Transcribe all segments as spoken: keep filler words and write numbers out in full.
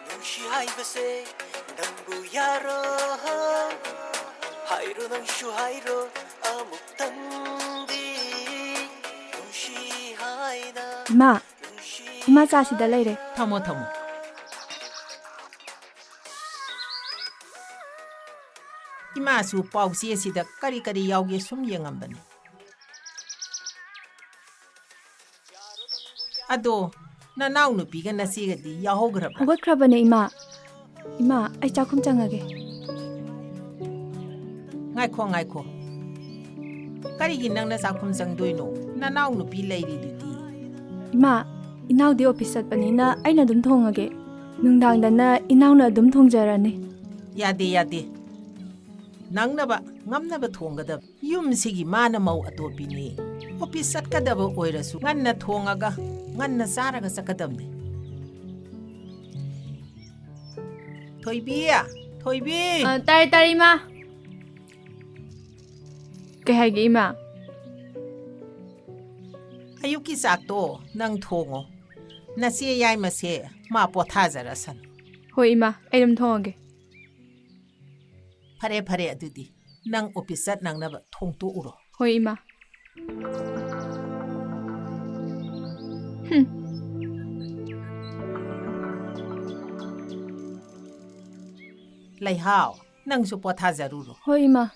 ꯅꯨꯡꯁꯤ ꯍꯥꯏꯕꯁꯦ ꯅꯪꯕꯨ ꯌꯥꯔꯣ? ꯍꯥꯏꯔꯣ, ꯅꯪꯁꯨ ꯍꯥꯏꯔꯣ, ꯑꯃꯨꯛꯇꯪꯗꯤ ꯅꯨꯡꯁꯤ ꯍꯥꯏꯅ꯫ ꯏꯃꯥ, ꯏꯃꯥ, ꯆꯥ ꯁꯤꯗ ꯂꯩꯔꯦ꯫ ꯊꯝꯃꯣ, ꯊꯝꯃꯣ꯫ ꯏꯃꯥꯁꯨ ꯄꯥꯎꯆꯦ ꯑꯁꯤꯗ ꯀꯔꯤ ꯀꯔꯤ ꯌꯥꯎꯒꯦ ꯁꯨꯝ ꯌꯦꯡꯉꯝꯕꯅꯤ꯫ ꯑꯗꯣ, ꯅꯅꯥꯎ ꯅꯨꯄꯤꯒ ꯅꯆꯦꯒꯗꯤ ꯌꯥꯎꯍꯧꯈ꯭ꯔꯕ꯭ꯔꯥ? ꯍꯧꯒꯠꯈ꯭ꯔꯕꯅꯦ, ꯏꯃꯥ꯫ ꯏꯃꯥ, ꯑꯩ ꯆꯥꯛꯈꯨꯝ ꯆꯪꯉꯒꯦ꯫ ꯉꯥꯏꯈꯣ, ꯉꯥꯏꯈꯣ꯫ ꯀꯔꯤꯒꯤ ꯅꯪꯅ ꯆꯥꯛꯈꯨꯝ ꯆꯪꯗꯣꯏꯅꯣ? ꯅꯅꯥꯎ ꯅꯨꯄꯤ ꯂꯩꯔꯤꯗꯨꯗꯤ꯫ ꯏꯃꯥ, ꯏꯅꯥꯎꯗꯤ ꯑꯣꯐꯤꯁ ꯆꯠꯄꯅꯤꯅ ꯑꯩꯅ ꯑꯗꯨꯝ ꯊꯣꯡꯉꯒꯦ꯫ ꯅꯨꯡꯗꯥꯡꯗꯅ ꯏꯅꯥꯎꯅ ꯑꯗꯨꯝ ꯊꯣꯡꯖꯔꯅꯤ꯫ ꯌꯥꯗꯦ, ꯌꯥꯗꯦ꯫ ꯅꯪꯅꯕ ꯉꯝꯅꯕ ꯊꯣꯡꯒꯗꯕ꯫ ꯌꯨꯝꯁꯤꯒꯤ ꯃꯥꯅ ꯃꯧ ꯑꯇꯣꯞꯄꯤꯅꯤ꯫ ꯑꯣꯐꯤꯁ ꯆꯠꯀꯗꯕ ꯑꯣꯏꯔꯁꯨ ꯉꯟꯅ ꯊꯣꯡꯉꯒ ꯉꯟꯅ ꯆꯥꯔꯒ ꯆꯠꯀꯗꯕꯅꯤ꯫ ꯊꯣꯏꯕꯤ, ꯊꯣꯏꯕꯤ꯫ ꯑ, ꯇꯥꯔꯦ, ꯇꯥꯔꯦ, ꯏꯃꯥ꯫ ꯀꯩ ꯍꯥꯏꯒꯦ, ꯏꯃꯥ? ꯑꯌꯨꯛꯀꯤ ꯆꯥꯛꯇꯣ ꯅꯪ ꯊꯣꯡꯉꯣ꯫ ꯅꯆꯦ ꯌꯥꯏꯃꯁꯦ ꯃꯥ ꯄꯣꯊꯥꯖꯔꯁꯅꯨ꯫ ꯍꯣꯏ, ꯏꯃꯥ, ꯑꯩ ꯑꯗꯨꯝ ꯊꯣꯡꯉꯒꯦ꯫ ꯐꯔꯦ, ꯐꯔꯦ, ꯑꯗꯨꯗꯤ ꯅꯪ ꯑꯣꯐꯤꯁ ꯆꯠ ꯅꯪꯅꯕ ꯊꯣꯡꯇꯣꯛꯎꯔꯣ꯫ ꯍꯣꯏ, ꯏꯃꯥ꯫ ꯍꯨꯝ꯫ ꯂꯩꯍꯥꯎ, ꯅꯪꯁꯨ ꯄꯣꯊꯥꯖꯔꯨꯔꯣ꯫ ꯍꯣꯏ, ꯏꯃꯥ꯫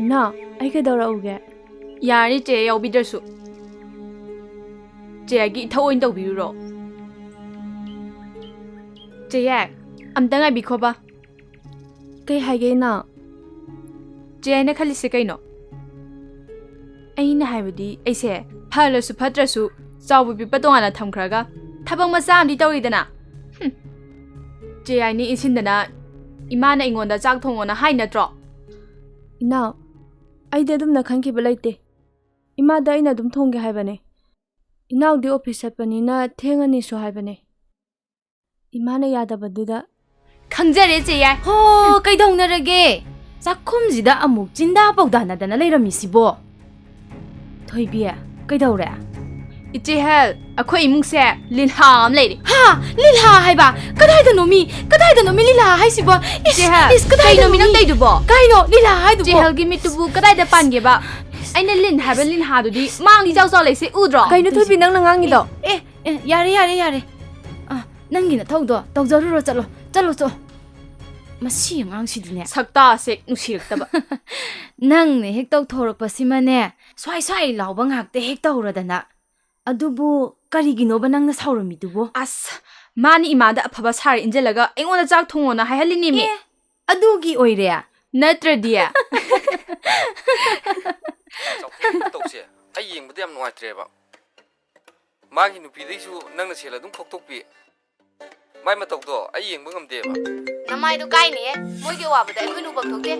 ꯏꯅꯥꯎ, ꯑꯩ ꯀꯩꯗꯧꯔꯛꯎꯒꯦ? ꯌꯥꯔꯅꯤ ꯆꯦ, ꯌꯥꯎꯕꯤꯗ꯭ꯔꯁꯨ꯫ ꯆꯦ, ꯑꯩꯒꯤ ꯏꯊꯧ ꯑꯣꯏꯅ ꯇꯧꯕꯤꯔꯨꯔꯣ꯫ ꯆꯦ ꯌꯥꯏ, ꯑꯝꯇ ꯉꯥꯏꯕꯤꯈꯣꯕ꯫ ꯀꯩ ꯍꯥꯏꯒꯦ, ꯏꯅꯥꯎ? ꯆꯦ, ꯑꯩꯅ ꯈꯜꯂꯤꯁꯦ ꯀꯩꯅꯣ? ꯑꯩꯅ ꯍꯥꯏꯕꯗꯤ, ꯑꯩꯁꯦ ꯐꯔꯁꯨ ꯐꯠꯇ꯭ꯔꯁꯨ ꯆꯥꯎꯕ ꯄꯤꯛꯄ ꯇꯣꯉꯥꯟꯅ ꯊꯝꯈ꯭ꯔꯒ ꯊꯕꯛ ꯃꯆꯥ ꯑꯃꯗꯤ ꯇꯧꯔꯤꯗꯅ꯫ ꯍꯨꯝ꯫ ꯆꯦ ꯌꯥꯏꯅ ꯏꯟꯁꯤꯟꯗꯅ ꯏꯃꯥꯅ ꯑꯩꯉꯣꯟꯗ ꯆꯥꯛ ꯊꯣꯡꯉꯣꯅ ꯍꯥꯏ ꯅꯠꯇ꯭ꯔꯣ? ꯏꯅꯥꯎ, ꯑꯩꯗꯤ ꯑꯗꯨꯝꯅ ꯈꯟꯈꯤꯕ ꯂꯩꯇꯦ꯫ ꯏꯃꯥꯗ ꯑꯩꯅ ꯑꯗꯨꯝ ꯊꯣꯡꯒꯦ ꯍꯥꯏꯕꯅꯦ꯫ ꯏꯅꯥꯎꯗꯤ ꯑꯣꯐꯤꯁ ꯆꯠꯄꯅꯤꯅ ꯊꯦꯡꯉꯅꯤꯁꯨ ꯍꯥꯏꯕꯅꯦ꯫ ꯏꯃꯥꯅ ꯌꯥꯗꯕꯗꯨꯗ꯫ ꯈꯪꯖꯔꯦ ꯆꯦ ꯌꯥꯏ꯫ ꯍꯣ, ꯀꯩꯗꯧꯅꯔꯒꯦ? ꯆꯥꯛꯈꯨꯝꯁꯤꯗ ꯑꯃꯨꯛ ꯆꯤꯟꯗꯥ ꯄꯧꯗꯥꯅꯗꯅ ꯂꯩꯔꯝꯃꯤꯁꯤꯕꯣ? ꯊꯣꯏꯕꯤ, ꯀꯩꯗꯧꯔꯦ? ꯏꯆꯦ ꯍꯦꯜ, ꯑꯩꯈꯣꯏ ꯏꯃꯨꯡꯁꯦ ꯂꯤꯜꯍꯥ ꯑꯃ ꯂꯩꯔꯦ꯫ ꯍꯥ? ꯂꯤꯜꯍꯥ ꯍꯥꯏꯕ? ꯀꯗꯥꯏꯗꯅꯣ ꯃꯤ? ꯀꯗꯥꯏꯗꯅꯣ ꯃꯤ ꯂꯤꯜꯍꯥ ꯍꯥꯏꯁꯤꯕꯣ? ꯏꯁ, ꯏꯆꯦ ꯍꯦꯜ, ꯏꯁ, ꯀꯗꯥꯏꯗꯅꯣ ꯀꯩꯅꯣ ꯃꯤ ꯃꯤ? ꯅꯪ ꯇꯧꯏꯗꯨꯕꯣ? ꯀꯩꯅꯣ ꯂꯤꯜꯍꯥ ꯍꯥꯏꯗꯨꯕꯣ? ꯏꯆꯦ ꯍꯦꯜꯒꯤ ꯃꯤꯠꯇꯨꯕꯨ ꯀꯗꯥꯏꯗ ꯄꯥꯟꯒꯦꯕ? ꯑꯩꯅ ꯂꯤꯟ ꯍꯥꯏꯕ ꯂꯤꯜꯍꯥꯗꯨꯗꯤ ꯃꯥꯡ ꯏꯆꯥꯎ ꯆꯥꯎ ꯂꯩꯁꯦ ꯎꯗ꯭ꯔꯣ? ꯀꯩꯅꯣ ꯊꯣꯏꯕꯤ ꯅꯪꯅ ꯉꯥꯡꯉꯤꯗꯣ? ꯑꯦ, ꯑꯦ, ꯌꯥꯔꯦ, ꯌꯥꯔꯦ, ꯌꯥꯔꯦ꯫ ꯑ, ꯅꯪꯒꯤ ꯅꯊꯧꯗꯣ ꯇꯧꯖꯔꯨꯔꯣ, ꯆꯠꯂꯣ, ꯆꯠꯂꯣ, ꯆꯠꯂꯣ꯫ ꯃꯁꯤ ꯑꯉꯥꯡꯁꯤꯗꯤꯅꯦ꯫ ꯁꯛꯇꯥꯁꯦ ꯅꯨꯡꯁꯤꯔꯛꯇꯕ꯫ ꯅꯪꯅ ꯍꯦꯛ ꯇꯧꯊꯣꯔꯛꯄꯁꯤꯃꯅꯦ, ꯁ꯭ꯋꯥꯏ ꯁ꯭ꯋꯥꯏ ꯂꯥꯎꯕ ꯉꯥꯛꯇ ꯍꯦꯛ ꯇꯧꯔꯗꯅ꯫ ꯑꯗꯨꯕꯨ ꯀꯔꯤꯒꯤꯅꯣꯕ ꯅꯪꯅ ꯁꯥꯎꯔꯝꯃꯤꯗꯨꯕꯨ? ꯑꯁ, ꯃꯥꯅ ꯏꯃꯥꯗ ꯑꯐꯕ ꯁꯥꯔ ꯏꯟꯖꯜꯂꯒ ꯑꯩꯉꯣꯟꯗ ꯆꯥꯛ ꯊꯣꯡꯉꯣꯅ ꯍꯥꯏꯍꯜꯂꯤꯅꯦꯃꯤ꯫ ꯑꯦ, ꯑꯗꯨꯒꯤ ꯑꯣꯏꯔꯦ? ꯅꯠꯇ꯭ꯔꯗꯤ? ꯆꯥꯎꯊꯦꯡ ꯇꯧꯁꯦ꯫ ꯑꯩ ꯌꯦꯡꯕꯗ ꯌꯥꯝ ꯅꯨꯡꯉꯥꯏꯇ꯭ꯔꯦꯕ꯫ ꯃꯥꯒꯤ ꯅꯨꯄꯤꯗꯩꯁꯨ ꯅꯪꯅ ꯁꯦꯜ ꯑꯗꯨꯝ ꯈꯣꯛꯇꯣꯛꯄꯤ꯫ ꯃꯥꯏ ꯃꯇꯧꯗꯣ ꯑꯩ ꯌꯦꯡꯕ ꯉꯝꯗꯦꯕ꯫ ꯅꯃꯥꯏꯗꯣ ꯀꯥꯏꯅꯦꯍꯦ꯫ ꯃꯣꯏꯒꯤ ꯑꯋꯥꯕꯗ ꯑꯩꯈꯣꯏꯅ ꯎꯐꯝ ꯊꯣꯛꯇꯦ꯫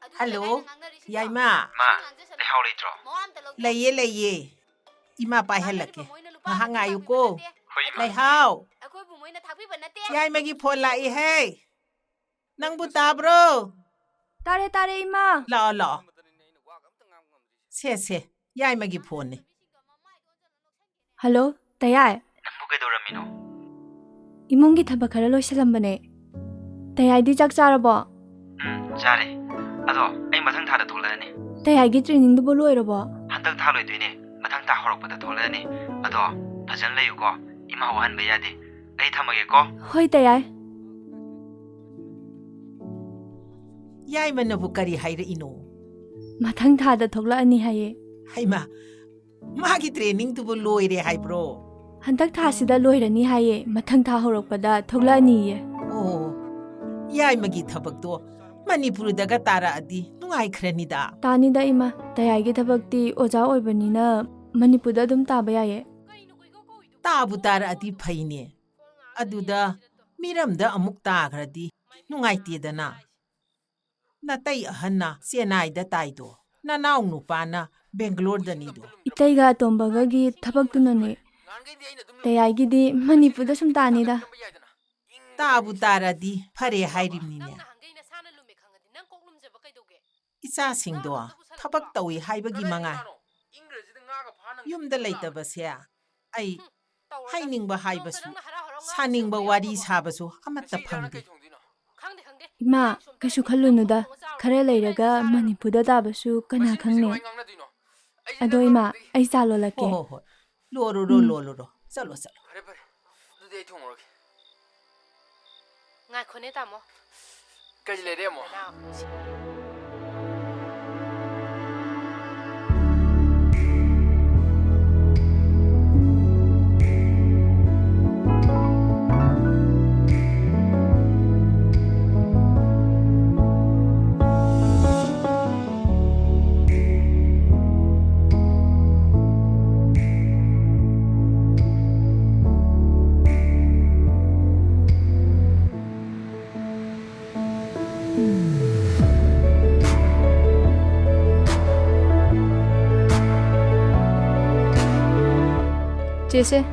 ꯑꯗꯨ ꯍꯜꯂꯣ, ꯂꯩꯀꯥꯏꯗ ꯉꯥꯡꯅꯔꯤꯁꯤꯡꯗꯣ ꯌꯥꯏꯃ꯫ ꯃꯥ, ꯂꯩꯍꯥꯎ ꯂꯩꯇ꯭ꯔꯣ? ꯃꯋꯥ ꯑꯝꯇ ꯂꯧꯗꯦ꯫ ꯂꯩꯌꯦ, ꯂꯩꯌꯦ꯫ ꯏꯃꯥ ꯄꯥꯏꯍꯜꯂꯛꯀꯦ꯫ ꯉꯥꯡꯅꯔꯤꯕ ꯃꯣꯏꯅ ꯂꯨꯄꯥ ꯉꯥꯏꯍꯥꯛ ꯑꯃ ꯉꯥꯏꯌꯨꯀꯣ꯫ ꯄꯤꯕ ꯅꯠꯇꯦ꯫ ꯍꯣꯏ, ꯏꯃꯥ꯫ ꯂꯩꯍꯥꯎ꯫ ꯑꯩꯈꯣꯏꯕꯨ ꯃꯣꯏꯅ ꯊꯥꯛꯄꯤꯕ ꯅꯠꯇꯦ꯫ ꯌꯥꯏꯃꯒꯤ ꯐꯣꯟ ꯂꯥꯛꯏꯍꯦ꯫ ꯅꯪꯕꯨ ꯇꯥꯕ꯭ꯔꯣ? ꯇꯥꯔꯦ, ꯇꯥꯔꯦ, ꯏꯃꯥ꯫ ꯂꯥꯛꯑꯣ, ꯂꯥꯛꯑꯣ꯫ ꯁꯦ, ꯁꯦ, ꯌꯥꯏꯃꯒꯤ ꯐꯣꯟꯅꯤ꯫ ꯍꯜꯂꯣ, ꯇꯌꯥꯏ꯫ ꯅꯪꯕꯨ ꯀꯩꯗꯧꯔꯝꯃꯤꯅꯣ? ꯏꯃꯨꯡꯒꯤ ꯊꯕꯛ ꯈꯔ ꯂꯣꯏꯁꯤꯜꯂꯝꯕꯅꯦ꯫ ꯇꯌꯥꯏꯗꯤ ꯆꯥꯛ ꯆꯥꯔꯕꯣ? ꯎꯝ, ꯆꯥꯔꯦ꯫ ꯑꯗꯣ ꯑꯩ ꯃꯊꯪ ꯊꯥꯗ ꯊꯣꯛꯂꯛꯑꯅꯤ꯫ ꯇꯌꯥꯏꯒꯤ ꯇ꯭ꯔꯦꯅꯤꯡꯗꯨꯕꯨ ꯂꯣꯏꯔꯕꯣ? ꯍꯟꯗꯛ ꯊꯥ ꯂꯣꯏꯗꯣꯏꯅꯦ꯫ ꯃꯊꯪ ꯊꯥ ꯍꯧꯔꯛꯄꯗ ꯊꯣꯛꯂꯛꯑꯅꯤ꯫ ꯑꯗꯣ ꯐꯖꯅ ꯂꯩꯌꯨꯀꯣ꯫ ꯏꯃꯥ ꯋꯥꯍꯟꯕ ꯌꯥꯗꯦ꯫ ꯑꯩ ꯊꯝꯃꯒꯦꯀꯣ꯫ ꯍꯣꯏ, ꯇꯌꯥꯏ꯫ ꯌꯥꯏꯃꯅꯕꯨ ꯀꯔꯤ ꯍꯥꯏꯔꯛꯏꯅꯣ? ꯃꯊꯪ ꯊꯥꯗ ꯊꯣꯛꯂꯛꯑꯅꯤ ꯍꯥꯏꯌꯦ꯫ ꯍꯩꯃꯥ, ꯃꯥꯒꯤ ꯇ꯭ꯔꯦꯅꯤꯡꯗꯨꯕꯨ ꯂꯣꯏꯔꯦ ꯍꯥꯏꯕ꯭ꯔꯣ? ꯍꯟꯗꯛ ꯊꯥꯁꯤꯗ ꯂꯣꯏꯔꯅꯤ ꯍꯥꯏꯌꯦ, ꯃꯊꯪ ꯊꯥ ꯍꯧꯔꯛꯄꯗ ꯊꯣꯛꯂꯛꯑꯅꯤꯌꯦ꯫ ꯑꯣ, ꯌꯥꯏꯃꯒꯤ ꯊꯕꯛꯇꯣ ꯃꯅꯤꯄꯨꯔꯗꯒ ꯇꯥꯔꯛꯑꯗꯤ ꯅꯨꯡꯉꯥꯏꯈ꯭ꯔꯅꯤꯗ꯫ ꯇꯥꯅꯤꯗ ꯏꯃꯥ, ꯇꯌꯥꯏꯒꯤ ꯊꯕꯛꯇꯤ ꯑꯣꯖꯥ ꯑꯣꯏꯕꯅꯤꯅ ꯃꯅꯤꯄꯨꯔꯗ ꯑꯗꯨꯝ ꯇꯥꯕ ꯌꯥꯏꯌꯦ꯫ ꯇꯥꯕꯨ ꯇꯥꯔꯛꯑꯗꯤ ꯐꯩꯅꯦ꯫ ꯑꯗꯨꯗ ꯃꯤꯔꯝꯗ ꯑꯃꯨꯛ ꯇꯥꯈ꯭ꯔꯗꯤ ꯅꯨꯡꯉꯥꯏꯇꯦꯗꯅ꯫ ꯅꯇꯩ ꯑꯍꯟꯅ ꯆꯦꯟꯅꯥꯏꯗ ꯇꯥꯏꯗꯣ, ꯅꯅꯥꯎ ꯅꯨꯄꯥꯅ ꯕꯦꯡꯒ꯭ꯂꯣꯔꯗꯅꯤꯗꯣ꯫ ꯏꯇꯩꯒ ꯑꯇꯣꯝꯕꯒꯒꯤ ꯊꯕꯛꯇꯨꯅꯅꯦ꯫ ꯇꯌꯥꯏꯒꯤꯗꯤ ꯃꯅꯤꯄꯨꯔꯗ ꯁꯨꯝ ꯇꯥꯅꯤꯗ꯫ ꯇꯥꯕꯨ ꯇꯥꯔꯗꯤ ꯐꯔꯦ ꯍꯥꯏꯔꯤꯕꯅꯤꯅꯦ꯫ ꯏꯆꯥꯁꯤꯡꯗꯣ ꯊꯕꯛ ꯇꯧꯏ ꯍꯥꯏꯕꯒꯤ ꯃꯉꯥꯏ꯫ ꯌꯨꯝꯗ ꯂꯩꯇꯕꯁꯦ ꯑꯩ ꯍꯥꯏꯅꯤꯡꯕ ꯍꯥꯏꯕꯁꯨ, ꯁꯥꯅꯤꯡꯕ ꯋꯥꯔꯤ ꯁꯥꯕꯁꯨ ꯑꯃꯠꯇ ꯐꯪꯗꯦ꯫ ꯏꯃꯥ, ꯀꯩꯁꯨ ꯈꯜꯂꯨꯅꯨꯗ꯫ ꯈꯔ ꯂꯩꯔꯒ ꯃꯅꯤꯄꯨꯔꯗ ꯇꯥꯕꯁꯨ ꯀꯅꯥ ꯈꯪꯅꯤ? ꯑꯗꯣ ꯏꯃꯥ, ꯑꯩ ꯆꯥ ꯂꯣꯜꯂꯛꯀꯦ꯫ ꯍꯣ, ꯍꯣ, ꯍꯣꯏ꯫ ꯂꯣꯜꯂꯨꯔꯣ, ꯎꯝ꯫ ꯂꯣꯜꯂꯨꯔꯣ꯫ ꯆꯠꯂꯣ, ꯆꯠꯂꯣ꯫ ꯐꯔꯦ, ꯐꯔꯦ꯫ ꯑꯗꯨꯗꯤ ꯑꯩ ꯊꯣꯡꯉꯨꯔꯒꯦ꯫ ꯉꯥꯏꯈꯣꯅꯦ, ꯇꯥꯃꯣ꯫ ꯀꯔꯤ ꯂꯩꯔꯦ, ꯑꯃꯨꯛ? ꯅꯅꯥꯎ꯫ ꯆꯦꯁꯦ꯫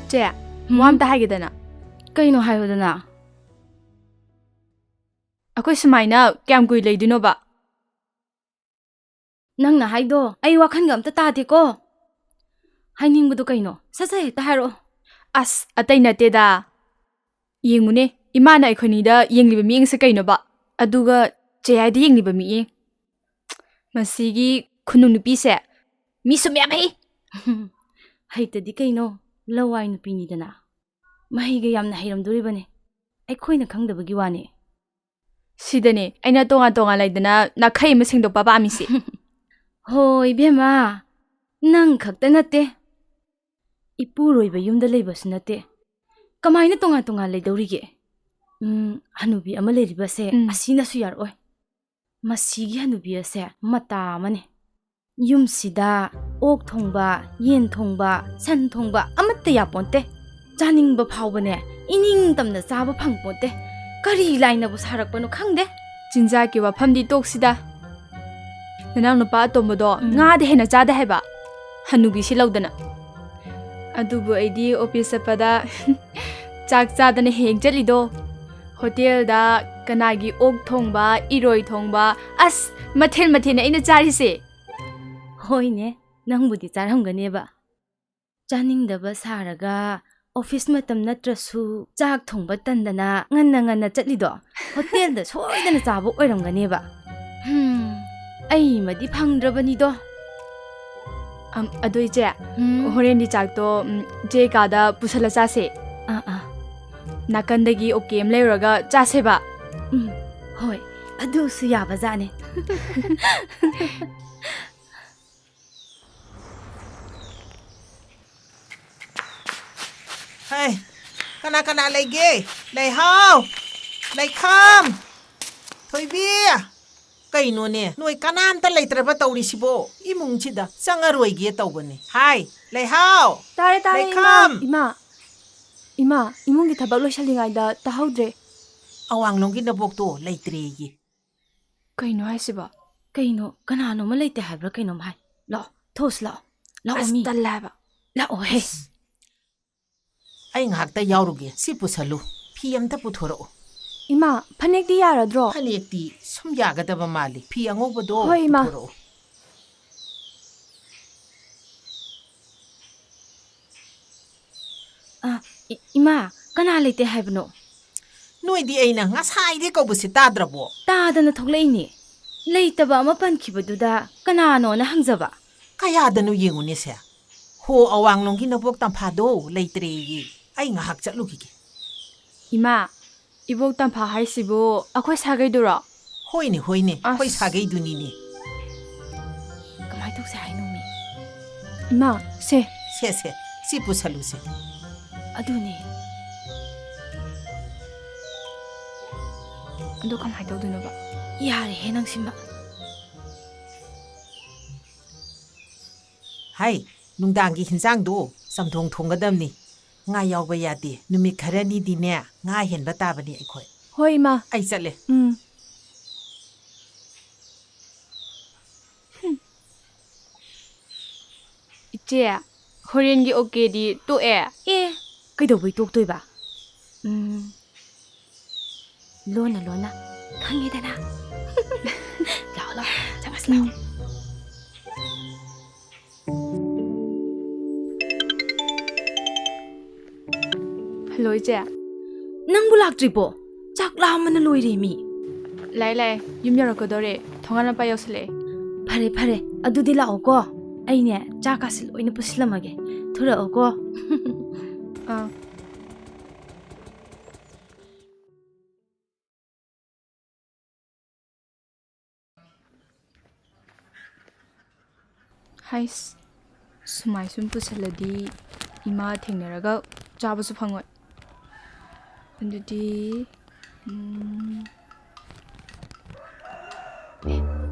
ꯆꯦ, ꯍꯨꯝ? ꯋꯥ ꯑꯝꯇ ꯍꯥꯏꯒꯦꯗꯅ꯫ ꯀꯩꯅꯣ ꯍꯥꯏꯌꯨꯗꯅ? ꯑꯩꯈꯣꯏ ꯁꯨꯃꯥꯏꯅ ꯀꯌꯥꯝ ꯀꯨꯏ ꯂꯩꯗꯣꯏꯅꯣꯕ? ꯅꯪꯅ ꯍꯥꯏꯗꯣ ꯑꯩ ꯋꯥꯈꯜꯒ ꯑꯝꯇ ꯇꯥꯗꯦꯀꯣ꯫ ꯍꯥꯏꯅꯤꯡꯕꯗꯣ ꯀꯩꯅꯣ? ꯁꯠ ꯁꯠ ꯍꯦꯛꯇ ꯍꯥꯏꯔꯛꯑꯣ꯫ ꯑꯁ, ꯑꯇꯩ ꯅꯠꯇꯦꯗ꯫ ꯌꯦꯡꯉꯨꯅꯦ, ꯏꯃꯥꯅ ꯑꯩꯈꯣꯏꯅꯤꯗ ꯌꯦꯡꯂꯤꯕ ꯃꯤꯠꯌꯦꯡꯁꯦ ꯀꯩꯅꯣꯕ? ꯑꯗꯨꯒ ꯆꯦꯌꯥꯏꯗ ꯌꯦꯡꯂꯤꯕ ꯃꯤꯠꯌꯦꯡ꯫ ꯃꯁꯤꯒꯤ ꯈꯨꯅꯨ ꯅꯨꯄꯤꯁꯦ ꯃꯤꯁꯨ ꯃꯌꯥꯝ ꯍꯩ꯫ ꯍꯩꯇꯗꯤ ꯀꯩꯅꯣ, ꯂꯋꯥꯏ ꯅꯨꯄꯤꯅꯤꯗꯅ꯫ ꯃꯍꯩꯒ ꯌꯥꯝꯅ ꯍꯩꯔꯝꯗꯣꯔꯤꯕꯅꯤ, ꯑꯩꯈꯣꯏꯅ ꯈꯪꯗꯕꯒꯤ ꯋꯥꯅꯤ꯫ ꯁꯤꯗꯅꯦ ꯑꯩꯅ ꯇꯣꯉꯥꯟ ꯇꯣꯉꯥꯟ ꯂꯩꯗꯅ ꯅꯥꯈꯩ ꯑꯃ ꯁꯦꯡꯗꯣꯛꯄ ꯄꯥꯝꯃꯤꯁꯤ꯫ ꯍꯣ ꯏꯕꯦꯝꯃ, ꯅꯪ ꯈꯛꯇ ꯅꯠꯇꯦ, ꯏꯄꯨꯔꯣꯏꯕ ꯌꯨꯝꯗ ꯂꯩꯕꯁꯨ ꯅꯠꯇꯦ꯫ ꯀꯃꯥꯏꯅ ꯇꯣꯉꯥꯟ ꯇꯣꯉꯥꯟ ꯂꯩꯗꯧꯔꯤꯒꯦ? ꯎꯝ, ꯍꯅꯨꯕꯤ ꯑꯃ ꯂꯩꯔꯤꯕꯁꯦ ꯎꯝ꯫ ꯑꯁꯤꯅꯁꯨ ꯌꯥꯔꯛꯑꯣꯏ꯫ ꯃꯁꯤꯒꯤ ꯍꯅꯨꯕꯤ ꯑꯁꯦ ꯃꯇꯥ ꯑꯃꯅꯤ꯫ ꯌꯨꯝꯁꯤꯗ ꯑꯣꯛ ꯊꯣꯡꯕ, ꯌꯦꯟ ꯊꯣꯡꯕ, ꯁꯟ ꯊꯣꯡꯕ ꯑꯃꯠꯇ ꯌꯥꯄꯣꯟꯇꯦ꯫ ꯆꯥꯅꯤꯡꯕ ꯐꯥꯎꯕꯅꯦ, ꯏꯅꯤꯡ ꯇꯝꯅ ꯆꯥꯕ ꯐꯪꯄꯣꯟꯇꯦ꯫ ꯀꯔꯤ ꯂꯥꯏꯅꯕꯨ ꯁꯥꯔꯛꯄꯅꯣ ꯈꯪꯗꯦ꯫ ꯆꯤꯟꯖꯥꯛꯀꯤ ꯋꯥꯐꯝꯗꯤ ꯇꯣꯛꯁꯤꯗ꯫ ꯅꯅꯥꯎ ꯅꯨꯄꯥ ꯑꯇꯣꯝꯕꯗꯣ ꯎꯝ꯫ ꯉꯥꯗ ꯍꯦꯟꯅ ꯆꯥꯗꯦ ꯍꯥꯏꯕ꯫ ꯍꯅꯨꯕꯤꯁꯤ ꯂꯧꯗꯅ꯫ ꯑꯗꯨꯕꯨ ꯑꯩꯗꯤ ꯑꯣꯐꯤꯁ ꯆꯠꯄꯗ ꯆꯥꯛ ꯆꯥꯗꯅ ꯍꯦꯛ ꯆꯠꯂꯤꯗꯣ꯫ ꯍꯣꯇꯦꯜꯗ ꯀꯅꯥꯒꯤ ꯑꯣꯛ ꯊꯣꯡꯕ, ꯏꯔꯣꯏ ꯊꯣꯡꯕ, ꯑꯁ, ꯃꯊꯦꯜ ꯃꯊꯦꯜꯅꯦ ꯑꯩꯅ ꯆꯥꯔꯤꯁꯦ꯫ ꯍꯣꯏꯅꯦ, ꯅꯪꯕꯨꯗꯤ ꯆꯥꯔꯝꯒꯅꯦꯕ꯫ ꯆꯥꯅꯤꯡꯗꯕ ꯁꯥꯔꯒ ꯑꯣꯐꯤꯁ ꯃꯇꯝ ꯅꯠꯇ꯭ꯔꯁꯨ ꯆꯥꯛ ꯊꯣꯡꯕ ꯇꯟꯗꯅ ꯉꯟꯅ ꯉꯟꯅ ꯆꯠꯂꯤꯗꯣ ꯍꯣꯇꯦꯜꯗ ꯁꯣꯏꯗꯅ ꯆꯥꯕ ꯑꯣꯏꯔꯝꯒꯅꯦꯕ꯫ ꯍꯝ, ꯑꯩꯃꯗꯤ ꯐꯪꯗ꯭ꯔꯕꯅꯤꯗꯣ꯫ ꯑꯝ, ꯑꯗꯣ ꯏꯆꯦ, ꯎꯝ꯫ ꯍꯣꯔꯦꯟꯗꯤ ꯆꯥꯛꯇꯣ, ꯎꯝ, ꯏꯆꯦ ꯀꯥꯗ ꯄꯨꯁꯜꯂ ꯆꯥꯁꯦ꯫ ꯑꯥ, ꯑꯥ꯫ ꯅꯥꯀꯟꯗꯒꯤ ꯑꯣꯀꯦ ꯑꯃ ꯂꯩꯔꯨꯔꯒ ꯆꯥꯁꯦꯕ꯫ ꯎꯝ, ꯍꯣꯏ, ꯑꯗꯨꯁꯨ ꯌꯥꯕꯖꯥꯠꯅꯦ꯫ ꯍꯩ, ꯀꯅꯥ ꯀꯅꯥ ꯂꯩꯒꯦ? ꯂꯩꯍꯥꯎ! ꯂꯩꯈꯥꯝ! ꯊꯣꯏꯕꯤ! ꯀꯩꯅꯣꯅꯦ, ꯅꯣꯏ ꯀꯅꯥꯝꯇ ꯂꯩꯇ꯭ꯔꯕ ꯇꯧꯔꯤꯁꯤꯕꯣ? ꯏꯃꯨꯡꯁꯤꯗ ꯆꯪꯉꯔꯣꯏꯒꯦ ꯇꯧꯕꯅꯦ꯫ ꯍꯥꯏ, ꯂꯩꯍꯥꯎ! ꯇꯥꯔꯦ, ꯇꯥꯔꯦ, ꯏꯃꯥ꯫ ꯂꯩꯈꯥꯝ! ꯏꯃꯥ, ꯏꯃꯥ, ꯏꯃꯨꯡꯒꯤ ꯊꯕꯛ ꯂꯣꯏꯁꯜꯂꯤꯉꯩꯗ ꯇꯥꯍꯧꯗ꯭ꯔꯦ꯫ ꯑꯋꯥꯡꯂꯣꯝꯒꯤ ꯅꯕꯣꯛꯇꯣ ꯂꯩꯇ꯭ꯔꯦꯌꯦ꯫ ꯀꯩꯅꯣ ꯍꯥꯏꯁꯤꯕꯣ? ꯀꯩꯅꯣ? ꯀꯅꯥꯅꯣꯃ ꯂꯩꯇꯦ ꯍꯥꯏꯕ꯭ꯔꯥ ꯀꯩꯅꯣꯝ ꯍꯥꯏ꯫ ꯂꯥꯛꯑꯣ, ꯊꯣꯛꯎꯁꯤ ꯂꯥꯛꯑꯣ꯫ ꯂꯥꯛꯑꯣ ꯑꯁ, ꯃꯤ꯫ ꯇꯜꯂꯦ ꯍꯥꯏꯕ꯫ ꯂꯥꯛꯑꯣꯍꯦ꯫ ꯑꯁ꯫ ꯑꯩ ꯉꯥꯏꯍꯥꯛꯇ ꯌꯥꯎꯔꯨꯒꯦ꯫ ꯁꯤ ꯄꯨꯁꯜꯂꯨ꯫ ꯐꯤ ꯑꯝꯇ ꯄꯨꯊꯣꯔꯛꯎ꯫ ꯏꯃꯥ, ꯐꯅꯦꯛꯇꯤ ꯌꯥꯔꯗ꯭ꯔꯣ? ꯐꯅꯦꯛꯇꯤ ꯁꯨꯝ ꯌꯥꯒꯗꯕ ꯃꯥꯜꯂꯤ꯫ ꯐꯤ ꯑꯉꯧꯕꯗꯣ ꯍꯣꯏ, ꯏꯃꯥ꯫ ꯄꯨꯊꯣꯔꯛꯎ꯫ ꯑ, ꯏ-, ꯏꯃꯥ, ꯀꯅꯥ ꯂꯩꯇꯦ ꯍꯥꯏꯕꯅꯣ? ꯅꯣꯏꯗꯤ ꯑꯩꯅ ꯉꯁꯥꯏꯗꯩ ꯀꯧꯕꯁꯤ ꯇꯥꯗ꯭ꯔꯕꯣ? ꯇꯥꯗꯅ ꯊꯣꯛꯂꯛꯏꯅꯦ꯫ ꯂꯩꯇꯕ ꯑꯃ ꯄꯟꯈꯤꯕꯗꯨꯗ ꯀꯅꯥꯅꯣꯅ ꯍꯪꯖꯕ꯫ ꯀꯌꯥꯗꯅꯣ ꯌꯦꯡꯉꯨꯅꯦꯁꯦ꯫ ꯍꯣ, ꯑꯋꯥꯡꯂꯣꯝꯒꯤ ꯅꯕꯣꯛ ꯇꯝꯐꯥꯗꯣ ꯂꯩꯇ꯭ꯔꯦꯌꯦ꯫ ꯑꯩ ꯉꯥꯏꯍꯥꯛ ꯆꯠꯂꯨꯈꯤꯒꯦ꯫ ꯏꯃꯥ, ꯏꯕꯣꯛ ꯇꯝꯐꯥ ꯍꯥꯏꯁꯤꯕꯨ ꯑꯩꯈꯣꯏ ꯁꯥꯒꯩꯗꯨꯔꯣ? ꯍꯣꯏꯅꯦ, ꯍꯣꯏꯅꯦ, ꯑꯩꯈꯣꯏ ꯑꯁ꯫ ꯁꯥꯒꯩꯗꯨꯅꯤꯅꯦ꯫ ꯀꯃꯥꯏ ꯇꯧꯁꯦ ꯍꯥꯏꯅꯣꯃꯤ? ꯏꯃꯥ, ꯁꯦ꯫ ꯁꯦ, ꯁꯦ, ꯁꯤ ꯄꯨꯁꯜꯂꯨꯁꯦ꯫ ꯑꯗꯨꯅꯦ꯫ ꯑꯗꯣ ꯀꯃꯥꯏꯅ ꯇꯧꯗꯣꯏꯅꯣꯕ? ꯌꯥꯔꯦꯍꯦ ꯅꯪꯁꯤꯃ꯫ ꯍꯥꯏ, ꯅꯨꯡꯗꯥꯡꯒꯤ ꯍꯤꯟꯖꯥꯡꯗꯣ ꯆꯝꯊꯣꯡ ꯊꯣꯡꯒꯗꯕꯅꯤ꯫ ꯉꯥ ꯌꯥꯎꯕ ꯌꯥꯗꯦ꯫ ꯅꯨꯃꯤꯠ ꯈꯔꯅꯤꯗꯤꯅꯦ, ꯉꯥ ꯍꯦꯟꯕ ꯇꯥꯕꯅꯤ ꯑꯩꯈꯣꯏ꯫ ꯍꯣꯏ, ꯏꯃꯥ꯫ ꯑꯩ ꯆꯠꯂꯦ꯫ ꯎꯝ꯫ ꯍꯨꯝ꯫ ꯏꯆꯦ, ꯍꯣꯔꯦꯟꯒꯤ ꯑꯣꯀꯦꯗꯤ ꯇꯣꯛꯑꯦ꯫ ꯑꯦ, ꯀꯩꯗꯧꯕꯩ ꯇꯣꯛꯇꯣꯏꯕ? ꯎꯝ, ꯂꯣꯟꯅ ꯂꯣꯟꯅ ꯈꯪꯉꯦꯗꯅ꯫ ꯂꯥꯛꯑꯣ, ꯂꯥꯛꯑꯣ, ꯆꯪꯉꯁꯤ ꯂꯥꯛꯑꯣ꯫ ꯍꯜꯂꯣ, ꯏꯆꯦ꯫ ꯅꯪꯕꯨ ꯂꯥꯛꯇ꯭ꯔꯤꯕꯣ? ꯆꯥꯛ ꯂꯥꯝꯕꯅ ꯂꯣꯏꯔꯦ ꯃꯤ꯫ ꯂꯥꯛꯑꯦ, ꯂꯥꯛꯑꯦ꯫ ꯌꯨꯝ ꯌꯧꯔꯛꯀꯗꯧꯔꯦ꯫ ꯊꯣꯡꯒꯥꯟ ꯃꯄꯥ ꯌꯧꯁꯤꯜꯂꯛꯑꯦ꯫ ꯐꯔꯦ, ꯐꯔꯦ꯫ ꯑꯗꯨꯗꯤ ꯂꯥꯛꯑꯣꯀꯣ꯫ ꯑꯩꯅꯦ, ꯆꯥꯛꯀꯥꯁꯦ ꯂꯣꯏꯅ ꯄꯨꯁꯤꯜꯂꯝꯃꯒꯦ꯫ ꯊꯣꯔꯛꯑꯣꯀꯣ꯫ ꯑꯥ꯫ ꯍꯩꯁ, ꯁꯨꯃꯥꯏ ꯁꯨꯝ ꯄꯨꯁꯜꯂꯗꯤ ꯏꯃꯥ ꯊꯦꯡꯅꯔꯒ ꯆꯥꯕꯁꯨ ꯐꯪꯉꯣꯏ꯫ ꯑꯗꯨꯗꯤ, ꯎꯝ, ꯑꯦ,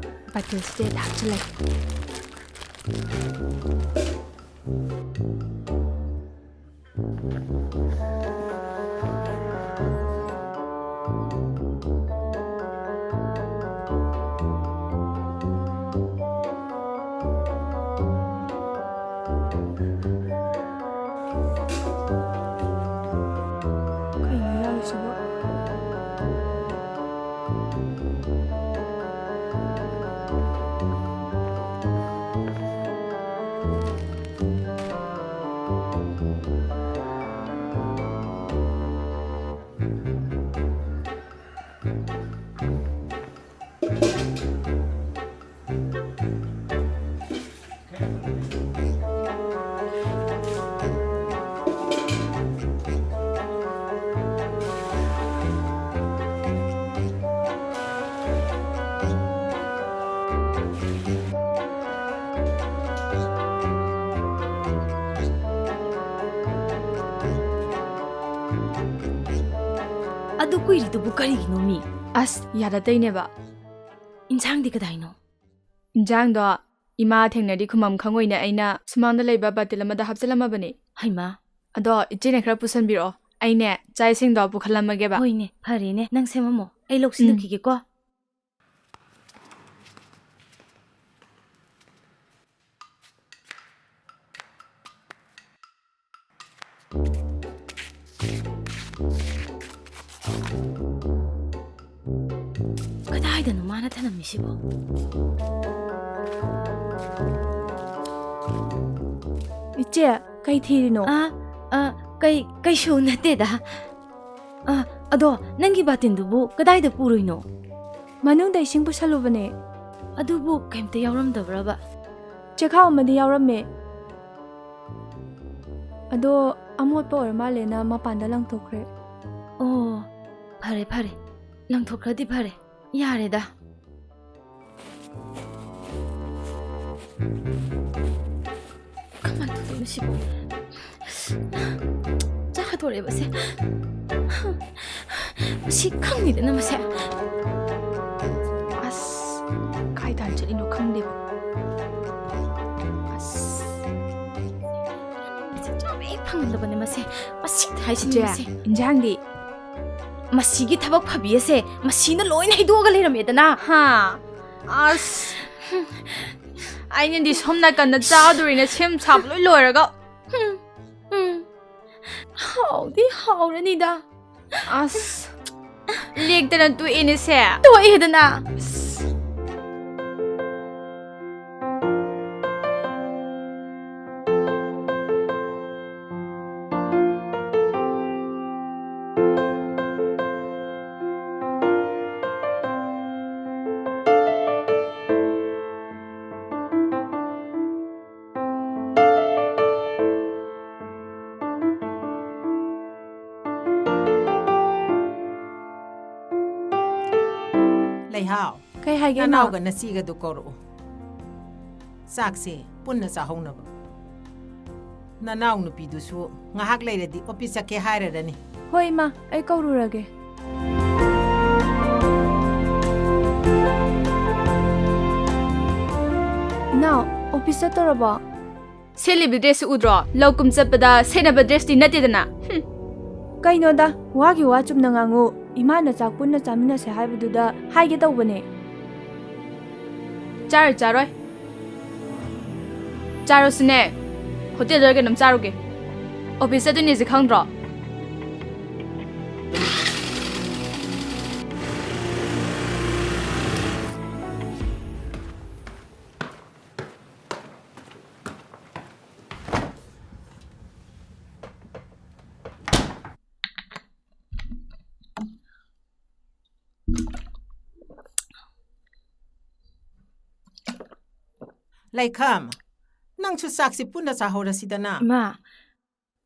ꯕꯥꯇꯤꯜꯁꯤꯗ ꯍꯦꯛꯇ ꯍꯥꯞꯆꯤꯜꯂꯒꯦ꯫ ꯀꯩꯅꯣ ꯌꯥꯎꯔꯤꯁꯤꯕꯣ? ꯑꯗꯨ ꯀꯨꯏꯔꯤꯗꯨꯕꯨ ꯀꯔꯤꯒꯤꯅꯣ ꯃꯤ? ꯑꯁ, ꯌꯥꯗ ꯇꯩꯅꯦꯕ꯫ ꯏꯟꯁꯥꯡꯗꯤ ꯀꯗꯥꯏꯅꯣ? ꯏꯟꯁꯥꯡꯗꯣ ꯏꯃꯥ ꯊꯦꯡꯅꯔꯤ ꯈꯨꯃꯝ ꯈꯪꯉꯣꯏꯅ ꯑꯩꯅ ꯁꯨꯃꯥꯡꯗ ꯂꯩꯕ ꯕꯥꯇꯤꯜ ꯑꯃꯗ ꯍꯥꯞꯆꯤꯜꯂꯝꯃꯕꯅꯦ꯫ ꯍꯩꯃꯥ꯫ ꯑꯗꯣ ꯏꯆꯦꯅ ꯈꯔ ꯄꯨꯁꯟꯕꯤꯔꯛꯑꯣ, ꯑꯩꯅꯦ ꯆꯥꯛ ꯏꯁꯤꯡꯗꯣ ꯄꯨꯈꯠꯂꯝꯃꯒꯦꯕ꯫ ꯍꯣꯏꯅꯦ, ꯐꯔꯦꯅꯦ, ꯅꯪ ꯁꯦꯝꯃꯝꯃꯣ, ꯑꯩ ꯂꯧꯁꯤꯜꯂꯨꯈꯤꯒꯦꯀꯣ꯫ ꯀꯗꯥꯏꯗꯅꯣ ꯃꯥꯅ ꯊꯅꯝꯃꯤꯁꯤꯕꯣ? ꯏꯆꯦ, ꯀꯩ ꯊꯤꯔꯤꯅꯣ? ꯑ, ꯑ, ꯀꯩ, ꯀꯩꯁꯨ ꯅꯠꯇꯦꯗ꯫ ꯑ, ꯑꯗꯣ ꯅꯪꯒꯤ ꯕꯥꯇꯤꯟꯗꯨꯕꯨ ꯀꯗꯥꯏꯗ ꯄꯨꯔꯨꯏꯅꯣ? ꯃꯅꯨꯡꯗ ꯏꯁꯤꯡ ꯄꯨꯁꯜꯂꯨꯕꯅꯦ꯫ ꯑꯗꯨꯕꯨ ꯀꯩꯝꯇ ꯌꯥꯎꯔꯝꯗꯕ꯭ꯔꯕ? ꯆꯦꯈꯥꯎ ꯑꯃꯗꯤ ꯌꯥꯎꯔꯝꯃꯦ꯫ ꯑꯗꯣ ꯑꯃꯣꯠꯄ ꯑꯣꯏꯔ ꯃꯥꯜꯂꯦꯅ ꯃꯄꯥꯟꯗ ꯂꯪꯊꯣꯛꯈ꯭ꯔꯦ꯫ ꯑꯣ, ꯐꯔꯦ, ꯐꯔꯦ꯫ ꯂꯪꯊꯣꯛꯈ꯭ꯔꯗꯤ ꯐꯔꯦ꯫ ꯌꯥꯔꯦꯗ꯫ ꯀꯃꯥꯏꯅ ꯇꯧꯗꯣꯏꯅꯣ ꯁꯤꯕꯣ? ꯆꯥꯗꯣꯔꯦꯕ ꯁꯦ꯫ ꯃꯁꯤ ꯈꯪꯅꯤꯗꯅ ꯃꯁꯦ꯫ ꯑꯁ, ꯀꯥꯏꯗ ꯆꯠꯂꯤꯅꯣ ꯈꯪꯗꯦꯕ꯫ ꯑꯁ꯫ ꯃꯁꯤ ꯆꯥꯕ ꯍꯦꯛ ꯐꯪꯍꯜꯂꯕꯅꯦ ꯃꯁꯦ꯫ ꯃꯁꯤ ꯍꯥꯏꯁꯤꯅꯤ ꯏꯆꯦ, ꯃꯁꯦ꯫ ꯏꯟꯖꯥꯡꯗꯤ? ꯃꯁꯤꯒꯤ ꯊꯕꯛ ꯐꯕꯤ ꯑꯁꯦ ꯃꯁꯤꯅ ꯂꯣꯏꯅ ꯍꯩꯗꯣꯛꯑꯒ ꯂꯩꯔꯝꯃꯦꯗꯅ꯫ ꯍꯥ? ꯑꯁ꯫ ꯑꯩꯅꯗꯤ ꯁꯣꯝ ꯅꯥꯀꯟꯗ ꯆꯥꯗꯣꯔꯤꯅ ꯁꯦꯝ ꯁꯥꯕ ꯂꯣꯏ ꯂꯣꯏꯔꯒ꯫ ꯎꯝ, ꯎꯝ꯫ ꯍꯥꯎꯗꯤ ꯍꯥꯎꯔꯅꯤꯗ꯫ ꯑꯁ꯫ ꯂꯦꯛꯇꯅ ꯇꯣꯛꯑꯦꯅꯦ ꯁꯦ꯫ ꯇꯣꯛꯑꯦꯗꯅ꯫ ꯑꯁ꯫ ꯂꯩꯍꯥꯎ, ꯀꯩ ꯍꯥꯏꯒꯦ, ꯏꯃꯥ? ꯅꯅꯥꯎꯒ ꯅꯆꯦꯒꯗꯨ ꯀꯧꯔꯛꯎ꯫ ꯆꯥꯛꯁꯦ ꯄꯨꯟꯅ ꯆꯥꯍꯧꯅꯕ꯫ ꯅꯅꯥꯎ ꯅꯨꯄꯤꯗꯨꯁꯨ ꯉꯥꯏꯍꯥꯛ ꯂꯩꯔꯗꯤ ꯑꯣꯐꯤꯁ ꯆꯠꯀꯦ ꯍꯥꯏꯔꯔꯅꯤ꯫ ꯍꯣꯏ, ꯏꯃꯥ, ꯑꯩ ꯀꯧꯔꯨꯔꯒꯦ꯫ ꯅꯥꯎ, ꯑꯣꯐꯤꯁ ꯆꯠꯇꯧꯔꯕꯣ? ꯁꯦꯠꯂꯤꯕ ꯗ꯭ꯔꯦꯁꯁꯤ ꯎꯗ꯭ꯔꯣ? ꯂꯧ ꯀꯨꯝ ꯆꯠꯄꯗ ꯁꯦꯠꯅꯕ ꯗ꯭ꯔꯦꯁꯇꯤ ꯅꯠꯇꯦꯗꯅ꯫ ꯍꯨꯝ꯫ ꯀꯩꯅꯣꯗ, ꯋꯥꯒꯤ ꯋꯥ ꯆꯨꯝꯅ ꯉꯥꯡꯉꯨ꯫ ꯏꯃꯥꯅ ꯆꯥꯛ ꯄꯨꯟꯅ ꯆꯥꯃꯤꯟꯅꯁꯦ ꯍꯥꯏꯕꯗꯨꯗ ꯍꯥꯏꯒꯦ ꯇꯧꯕꯅꯦ꯫ ꯆꯥꯔꯣꯏ, ꯆꯥꯔꯣꯏ꯫ ꯆꯥꯔꯣꯁꯤꯅꯦ꯫ ꯍꯣꯇꯦꯜꯗ ꯀꯩꯅꯣꯝ ꯆꯥꯔꯨꯒꯦ꯫ ꯑꯣꯐꯤꯁ ꯆꯠꯇꯣꯏꯅꯦꯁꯦ ꯈꯪꯗ꯭ꯔꯣ? ꯂꯩꯈꯥꯝ, ꯅꯪꯁꯨ ꯆꯥꯛꯁꯤ ꯄꯨꯟꯅ ꯆꯥꯍꯧꯔꯁꯤꯗꯅ꯫ ꯏꯃꯥ,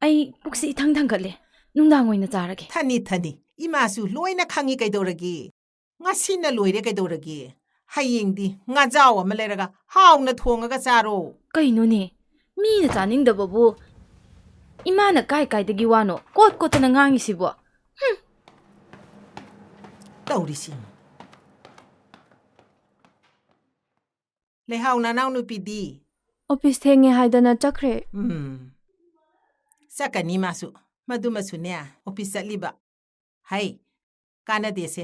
ꯑꯩ ꯄꯨꯛꯁꯤ ꯏꯊꯪ ꯊꯪꯒꯠꯂꯦ꯫ ꯅꯨꯡꯗꯥꯡ ꯑꯣꯏꯅ ꯆꯥꯔꯒꯦ꯫ ꯊꯅꯤ, ꯊꯅꯤ꯫ ꯏꯃꯥꯁꯨ ꯂꯣꯏꯅ ꯈꯪꯉꯤ ꯀꯩꯗꯧꯔꯒꯦ꯫ ꯉꯁꯤꯅ ꯂꯣꯏꯔꯦ ꯀꯩꯗꯧꯔꯒꯦ꯫ ꯍꯌꯦꯡꯗꯤ ꯉꯥꯖꯥꯎ ꯑꯃ ꯂꯩꯔꯒ ꯍꯥꯎꯅ ꯊꯣꯡꯉꯒ ꯆꯥꯔꯣ꯫ ꯀꯩꯅꯣꯅꯦ? ꯃꯤꯅ ꯆꯥꯅꯤꯡꯗꯕꯕꯨ ꯏꯃꯥꯅ ꯀꯥꯏ ꯀꯥꯏꯗꯒꯤ ꯋꯥꯅꯣ ꯀꯣꯠ ꯀꯣꯠꯇꯅ ꯉꯥꯡꯉꯤꯁꯤꯕꯣ? ꯍꯨꯝ꯫ ꯇꯧꯔꯤꯁꯤ꯫ ꯂꯩꯍꯥꯎ ꯅꯅꯥꯎ ꯅꯨꯄꯤꯗꯤ? ꯑꯣꯐꯤꯁ ꯊꯦꯡꯉꯦ ꯍꯥꯏꯗꯅ ꯆꯠꯈ꯭ꯔꯦ꯫ ꯎꯝ꯫ ꯆꯠꯀꯅꯤ ꯃꯥꯁꯨ꯫ ꯃꯗꯨꯃꯁꯨꯅꯦ, ꯑꯣꯐꯤꯁ ꯆꯠꯂꯤꯕ꯫ ꯍꯩ, ꯀꯥꯟꯅꯗꯦꯁꯦ꯫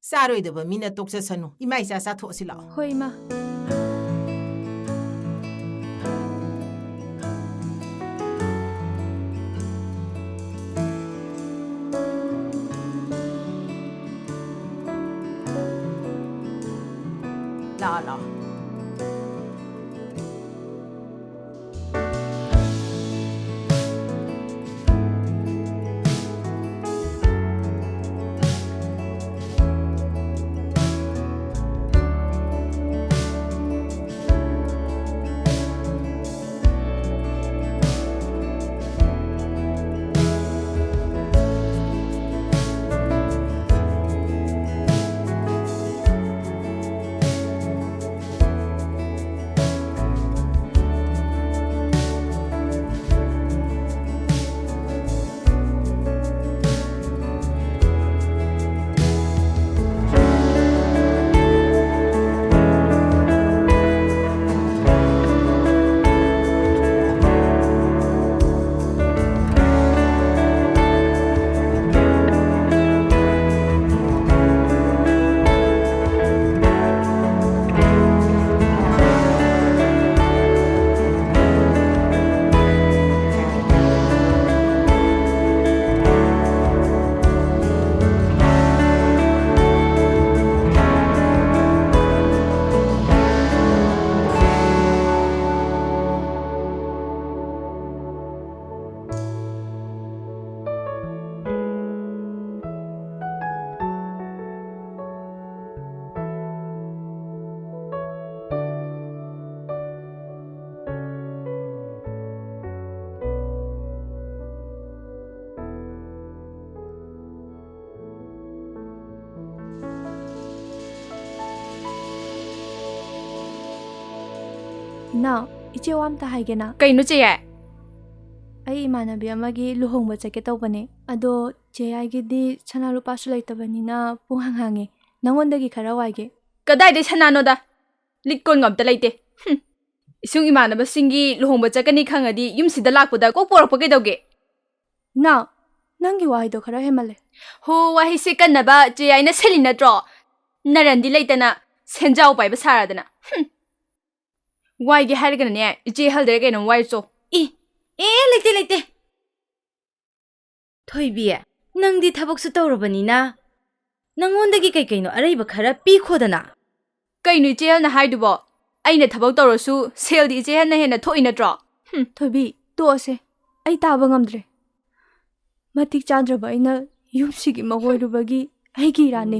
ꯆꯥꯔꯣꯏꯗꯕ ꯃꯤꯅ ꯇꯣꯛꯆꯁꯅꯨ꯫ ꯏꯃꯥ ꯏꯆꯥ ꯆꯥꯊꯣꯛꯑꯁꯤ ꯂꯥꯛꯑꯣ꯫ ꯍꯣꯏ, ꯏꯃꯥ꯫ ꯂꯥꯛꯑꯣ, ꯂꯥꯛꯑꯣ꯫ ꯏꯅꯥꯎ, ꯏꯆꯦ ꯋꯥ ꯑꯝꯇ ꯍꯥꯏꯒꯦꯅ꯫ ꯀꯩꯅꯣ ꯆꯦ ꯌꯥꯏ? ꯑꯩ ꯏꯃꯥꯟꯅꯕꯤ ꯑꯃꯒꯤ ꯂꯨꯍꯣꯡꯕ ꯆꯠꯀꯦ ꯇꯧꯕꯅꯦ꯫ ꯑꯗꯣ ꯆꯦ ꯌꯥꯏꯒꯤꯗꯤ ꯁꯅꯥ ꯂꯨꯄꯥꯁꯨ ꯂꯩꯇꯕꯅꯤꯅ ꯄꯨꯡꯍꯥꯡ ꯍꯥꯡꯉꯦ꯫ ꯅꯪꯉꯣꯟꯗꯒꯤ ꯈꯔ ꯋꯥꯏꯒꯦ꯫ ꯀꯗꯥꯏꯗꯩ ꯁꯅꯥꯅꯣꯗ? ꯂꯤꯛ ꯀꯣꯟꯒ ꯑꯝꯇ ꯂꯩꯇꯦ꯫ ꯍꯨꯝ꯫ ꯏꯁꯨꯡ ꯏꯃꯥꯟꯅꯕꯁꯤꯡꯒꯤ ꯂꯨꯍꯣꯡꯕ ꯆꯠꯀꯅꯤ ꯈꯪꯉꯗꯤ ꯌꯨꯝꯁꯤꯗ ꯂꯥꯛꯄꯗ ꯀꯣꯛ ꯄꯣꯔꯛꯄ ꯀꯩꯗꯧꯒꯦ? ꯏꯅꯥꯎ, ꯅꯪꯒꯤ ꯋꯥꯍꯩꯗꯣ ꯈꯔ ꯍꯦꯟꯃꯜꯂꯦ꯫ ꯍꯣ, ꯋꯥꯍꯩꯁꯦ ꯀꯟꯅꯕ ꯆꯦ ꯌꯥꯏꯅ ꯁꯤꯜꯂꯤ ꯅꯠꯇ꯭ꯔꯣ? ꯅꯔꯟꯗꯤ ꯂꯩꯇꯅ ꯁꯦꯟꯖꯥꯎ ꯄꯥꯏꯕ ꯁꯥꯔꯗꯅ꯫ ꯍꯨꯝ꯫ ꯋꯥꯏꯒꯦ ꯍꯥꯏꯔꯒꯅꯅꯦ, ꯏꯆꯦ ꯍꯜꯗꯔ ꯀꯩꯅꯣꯝ ꯋꯥꯏꯔꯨꯆꯣ꯫ ꯏ, ꯑꯦ, ꯂꯩꯇꯦ, ꯂꯩꯇꯦ꯫ ꯊꯣꯏꯕꯤ, ꯅꯪꯗꯤ ꯊꯕꯛꯁꯨ ꯇꯧꯔꯕꯅꯤꯅ ꯅꯪꯉꯣꯟꯗꯒꯤ ꯀꯩ ꯀꯩꯅꯣ ꯑꯔꯩꯕ ꯈꯔ ꯄꯤꯈꯣꯗꯅ꯫ ꯀꯩꯅꯣ ꯏꯆꯦ ꯍꯜꯅ ꯍꯥꯏꯗꯨꯕꯣ? ꯑꯩꯅ ꯊꯕꯛ ꯇꯧꯔꯁꯨ ꯁꯦꯜꯗꯤ ꯏꯆꯦ ꯍꯜꯅ ꯍꯦꯟꯅ ꯊꯣꯛꯏ ꯅꯠꯇ꯭ꯔꯣ? ꯍꯨꯝ꯫ ꯊꯣꯏꯕꯤ, ꯇꯣꯛꯑꯁꯦ꯫ ꯑꯩ ꯇꯥꯕ ꯉꯝꯗ꯭ꯔꯦ꯫ ꯃꯇꯤꯛ ꯆꯥꯗ꯭ꯔꯕ ꯑꯩꯅ ꯌꯨꯝꯁꯤꯒꯤ ꯃꯧ ꯑꯣꯏꯔꯨꯕꯒꯤ ꯑꯩꯒꯤ ꯏꯔꯥꯟꯅꯦ꯫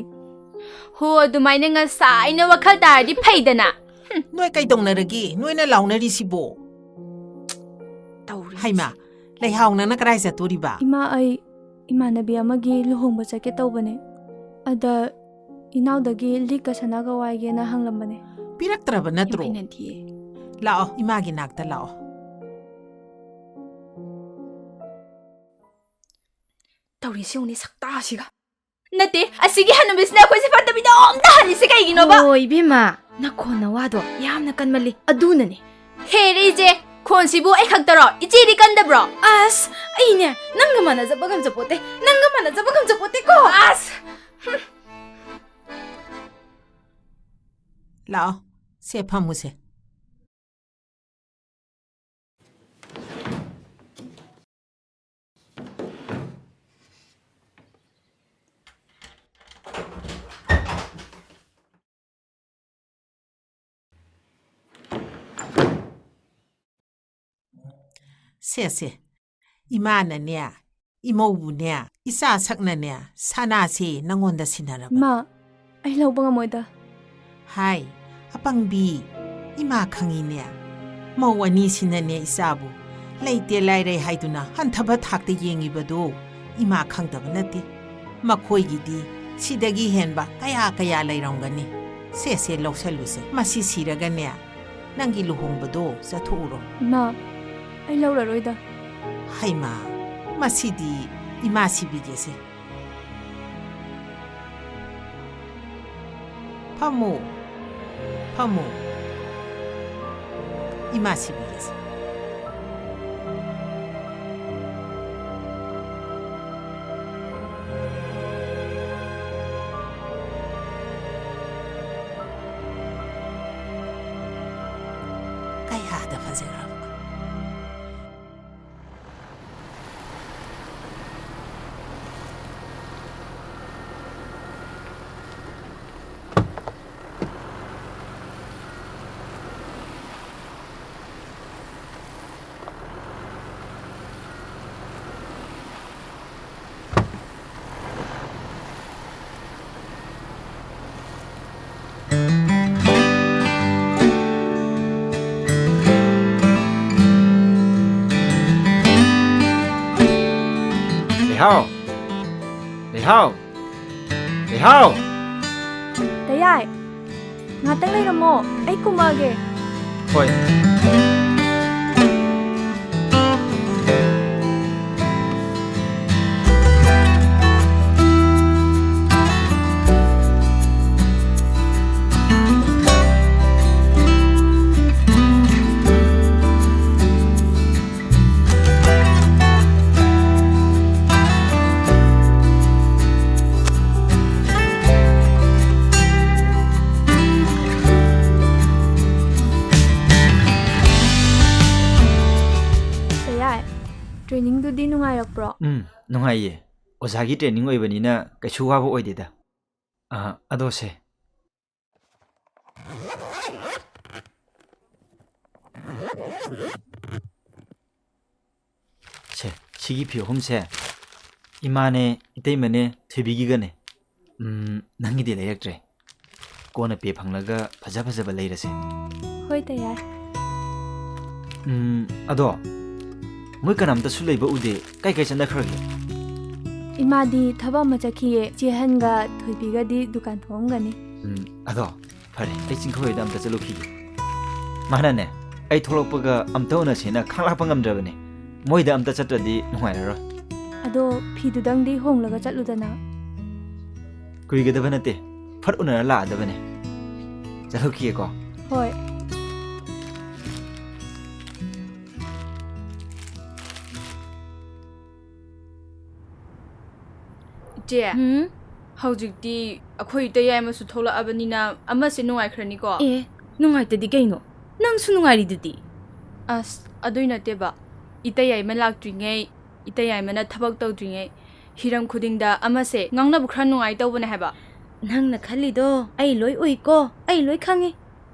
ꯍꯣ, ꯑꯗꯨꯃꯥꯏꯅ ꯉꯁꯥꯏꯅ ꯋꯥꯈꯜ ꯇꯥꯔꯗꯤ ꯐꯩꯗꯅ꯫ ꯍꯨꯝ꯫ ꯅꯣꯏ ꯀꯩꯗꯧꯅꯔꯒꯦ? ꯅꯣꯏꯅ ꯂꯥꯎꯅꯔꯤꯁꯤꯕꯣ? ꯇꯧꯔꯤꯁꯦ꯫ ꯍꯩꯃꯥ, ꯂꯩꯍꯥꯎ, ꯅꯪꯅ ꯀꯗꯥꯏ ꯆꯠꯇꯣꯔꯤꯕ? ꯏꯃꯥ, ꯑꯩ ꯏꯃꯥꯟꯅꯕꯤ ꯑꯃꯒꯤ ꯂꯨꯍꯣꯡꯕ ꯆꯠꯀꯦ ꯇꯧꯕꯅꯦ꯫ ꯑꯗ ꯏꯅꯥꯎꯗꯒꯤ ꯂꯤꯛꯀ ꯁꯅꯥꯒ ꯋꯥꯏꯒꯦꯅ ꯍꯪꯂꯝꯕꯅꯦ꯫ ꯄꯤꯔꯛꯇ꯭ꯔꯕ ꯅꯠꯇ꯭ꯔꯣ? ꯌꯥꯝ ꯍꯩꯅꯗꯤꯌꯦ꯫ ꯂꯥꯛꯑꯣ, ꯏꯃꯥꯒꯤ ꯅꯥꯛꯇ ꯂꯥꯛꯑꯣ꯫ ꯇꯧꯔꯤꯁꯤ ꯌꯦꯡꯉꯨꯅꯦ, ꯁꯛꯇꯥꯁꯤꯒ꯫ ꯅꯠꯇꯦ, ꯑꯁꯤꯒꯤ ꯍꯅꯨꯕꯤꯁꯤꯅ ꯑꯩꯈꯣꯏꯁꯦ ꯐꯠꯇꯕꯤꯗ ꯑꯝꯇ ꯍꯜꯂꯤꯁꯦ ꯀꯩꯒꯤꯅꯣꯕ? ꯍꯣ, ꯏꯕꯦꯝꯃ, ꯅꯈꯣꯟ ꯅꯋꯥꯗꯣ ꯌꯥꯝꯅ ꯀꯟꯃꯜꯂꯤ꯫ ꯑꯗꯨꯅꯅꯦ꯫ ꯍꯦꯔꯦ ꯏꯆꯦ, ꯈꯣꯟꯁꯤꯕꯨ ꯑꯩ ꯈꯛꯇꯔꯣ? ꯏꯆꯦꯗꯤ ꯀꯟꯗꯕ꯭ꯔꯣ? ꯑꯁ, ꯑꯩꯅꯦ ꯅꯪꯒ ꯃꯥꯟꯅꯖꯕ ꯉꯝꯖꯄꯣꯠꯇꯦ, ꯅꯪꯒ ꯃꯥꯟꯅꯖꯕ ꯉꯝꯖꯄꯣꯠꯇꯦꯀꯣ꯫ ꯑꯁ! ꯂꯥꯛꯑꯣ, ꯁꯦ ꯐꯝꯃꯨꯁꯦ꯫ ꯁꯦ, ꯁꯦ, ꯏꯃꯥꯅꯅꯦ, ꯏꯃꯧꯕꯨꯅꯦ, ꯏꯆꯥ ꯁꯛꯅꯅꯦ, ꯁꯅꯥꯁꯦ ꯅꯪꯉꯣꯟꯗ ꯁꯤꯟꯅꯔꯕꯅꯦ꯫ ꯏꯃꯥ, ꯑꯩ ꯂꯧꯕ ꯉꯝꯃꯣꯏꯗ꯫ ꯍꯥꯏ, ꯑꯄꯪꯕꯤ, ꯏꯃꯥ ꯈꯪꯉꯤꯅꯦ꯫ ꯃꯧ ꯑꯅꯤꯁꯤꯅꯅꯦ ꯏꯆꯥꯕꯨ ꯂꯩꯇꯦ ꯂꯥꯏꯔꯩ ꯍꯥꯏꯗꯨꯅ ꯍꯟꯊꯕ ꯊꯥꯛꯇ ꯌꯦꯡꯉꯤꯕꯗꯨ ꯏꯃꯥ ꯈꯪꯗꯕ ꯅꯠꯇꯦ꯫ ꯃꯈꯣꯏꯒꯤꯗꯤ ꯁꯤꯗꯒꯤ ꯍꯦꯟꯕ ꯀꯌꯥ ꯀꯌꯥ ꯂꯩꯔꯝꯒꯅꯤ꯫ ꯁꯦ, ꯁꯦ, ꯂꯧꯁꯜꯂꯨꯁꯦ꯫ ꯃꯁꯤ ꯁꯤꯔꯒꯅꯦ, ꯅꯪꯒꯤ ꯂꯨꯍꯣꯡꯕꯗꯣ ꯆꯠꯊꯣꯛꯎꯔꯣ꯫ ꯏꯃꯥ, ꯑꯩ ꯂꯧꯔꯔꯣꯏꯗ꯫ ꯍꯩꯃꯥ, ꯃꯁꯤꯗꯤ ꯏꯃꯥ ꯁꯤꯕꯤꯒꯦꯁꯦ꯫ ꯐꯝꯃꯨ, ꯐꯝꯃꯨ꯫ ꯏꯃꯥ ꯁꯤꯕꯤꯒꯦꯁꯦ꯫ ꯀꯌꯥꯗ ꯐꯖꯈ꯭ꯔꯕ꯫ ꯂꯩꯍꯥꯎ! ꯂꯩꯍꯥꯎ! ꯂꯩꯍꯥꯎ! ꯇꯌꯥꯏ, ꯉꯥꯛꯇꯪ ꯂꯩꯔꯝꯃꯣ, ꯑꯩ ꯀꯨꯝꯃꯛꯑꯒꯦ꯫ ꯍꯣꯏ꯫ ꯇꯌꯥꯏ, trainingꯗꯨꯗꯤ ꯅꯨꯡꯉꯥꯏꯔꯛꯄ꯭ꯔꯣ? ꯎꯝ, ꯅꯨꯡꯉꯥꯏꯌꯦ꯫ ꯑꯣꯖꯥꯒꯤ training ꯑꯣꯏꯕꯅꯤꯅ ꯀꯩꯁꯨ ꯋꯥꯕ ꯑꯣꯏꯗꯦꯗ꯫ ꯑꯥ, ꯑꯗꯣ ꯁꯦ, ꯁꯦ, ꯁꯤꯒꯤ ꯐꯤ ꯑꯍꯨꯝꯁꯦ ꯏꯃꯥꯅꯦ, ꯏꯇꯩꯃꯅꯦ, ꯊꯣꯏꯕꯤꯒꯤꯒꯅꯦ꯫ ꯎꯝ, ꯅꯪꯒꯤꯗꯤ ꯂꯩꯔꯛꯇ꯭ꯔꯦ꯫ ꯀꯣꯟꯅ pay ꯐꯪꯂꯒ ꯐꯖ ꯐꯖꯕ ꯂꯩꯔꯁꯦ꯫ ꯍꯣꯏ, ꯇꯌꯥꯏ꯫ ꯎꯝ, ꯑꯗꯣ ꯃꯣꯏ ꯀꯅꯥꯝꯇꯁꯨ ꯂꯩꯕ ꯎꯗꯦ꯫ ꯀꯥꯏ ꯀꯥꯏ ꯆꯠꯅꯈ꯭ꯔꯒꯦ? ꯏꯃꯥꯗꯤ ꯊꯕꯛ ꯑꯃ ꯆꯠꯈꯤꯌꯦ꯫ ꯆꯦꯍꯟꯒ ꯊꯣꯏꯕꯤꯒꯗꯤ ꯗꯨꯀꯥꯟ ꯊꯣꯛꯑꯝꯒꯅꯤ꯫ ꯎꯝ, ꯑꯗꯣ ꯐꯔꯦ, ꯑꯩ ꯆꯤꯡꯈꯣꯏꯗ ꯑꯝꯇ ꯆꯠꯂꯨꯈꯤꯒꯦ꯫ ꯃꯥꯅꯅꯦ, ꯑꯩ ꯊꯣꯛꯂꯛꯄꯒ ꯑꯝꯇ ꯎꯅꯁꯦꯅ ꯈꯥꯡꯂꯥꯛꯄ ꯉꯝꯗ꯭ꯔꯕꯅꯦ꯫ ꯃꯣꯏꯗ ꯑꯝꯇ ꯆꯠꯇ꯭ꯔꯗꯤ ꯅꯨꯡꯉꯥꯏꯔꯔꯣꯏ꯫ ꯑꯗꯣ ꯐꯤꯗꯨꯗꯪꯗꯤ ꯍꯣꯡꯂꯒ ꯆꯠꯂꯨꯗꯅ꯫ ꯀꯨꯏꯒꯗꯕ ꯅꯠꯇꯦ, ꯐꯠ ꯎꯅꯔ ꯂꯥꯛꯑꯗꯕꯅꯦ꯫ ꯆꯠꯊꯣꯛꯈꯤꯒꯦꯀꯣ꯫ ꯍꯣꯏ꯫ ꯏꯆꯦ, ꯎꯝ? ꯍꯧꯖꯤꯛꯇꯤ ꯑꯩꯈꯣꯏ ꯏꯇꯩ ꯌꯥꯏꯃꯁꯨ ꯊꯣꯛꯂꯛꯑꯕꯅꯤꯅ ꯑꯃꯁꯦ ꯅꯨꯡꯉꯥꯏꯈ꯭ꯔꯅꯤꯀꯣ? ꯑꯦ, ꯅꯨꯡꯉꯥꯏꯇꯗꯤ ꯀꯩꯅꯣ? ꯅꯪꯁꯨ ꯅꯨꯡꯉꯥꯏꯔꯤꯗꯨꯗꯤ꯫ ꯑꯁ, ꯑꯗꯨꯏ ꯅꯠꯇꯦꯕ꯫ ꯏꯇꯩ ꯌꯥꯏꯃ ꯂꯥꯛꯇ꯭ꯔꯤꯉꯩ, ꯏꯇꯩ ꯌꯥꯏꯃꯅ ꯊꯕꯛ ꯇꯧꯗ꯭ꯔꯤꯉꯩ, ꯍꯤꯔꯝ ꯈꯨꯗꯤꯡꯗ ꯑꯃꯁꯦ ꯉꯥꯡꯅꯕ ꯈꯔ ꯅꯨꯡꯉꯥꯏ ꯇꯧꯕꯅꯦ ꯍꯥꯏꯕ꯫ ꯅꯪꯅ ꯈꯜꯂꯤꯗꯣ ꯑꯩ ꯂꯣꯏ ꯎꯏꯀꯣ, ꯑꯩ ꯂꯣꯏ ꯈꯪꯉꯤ꯫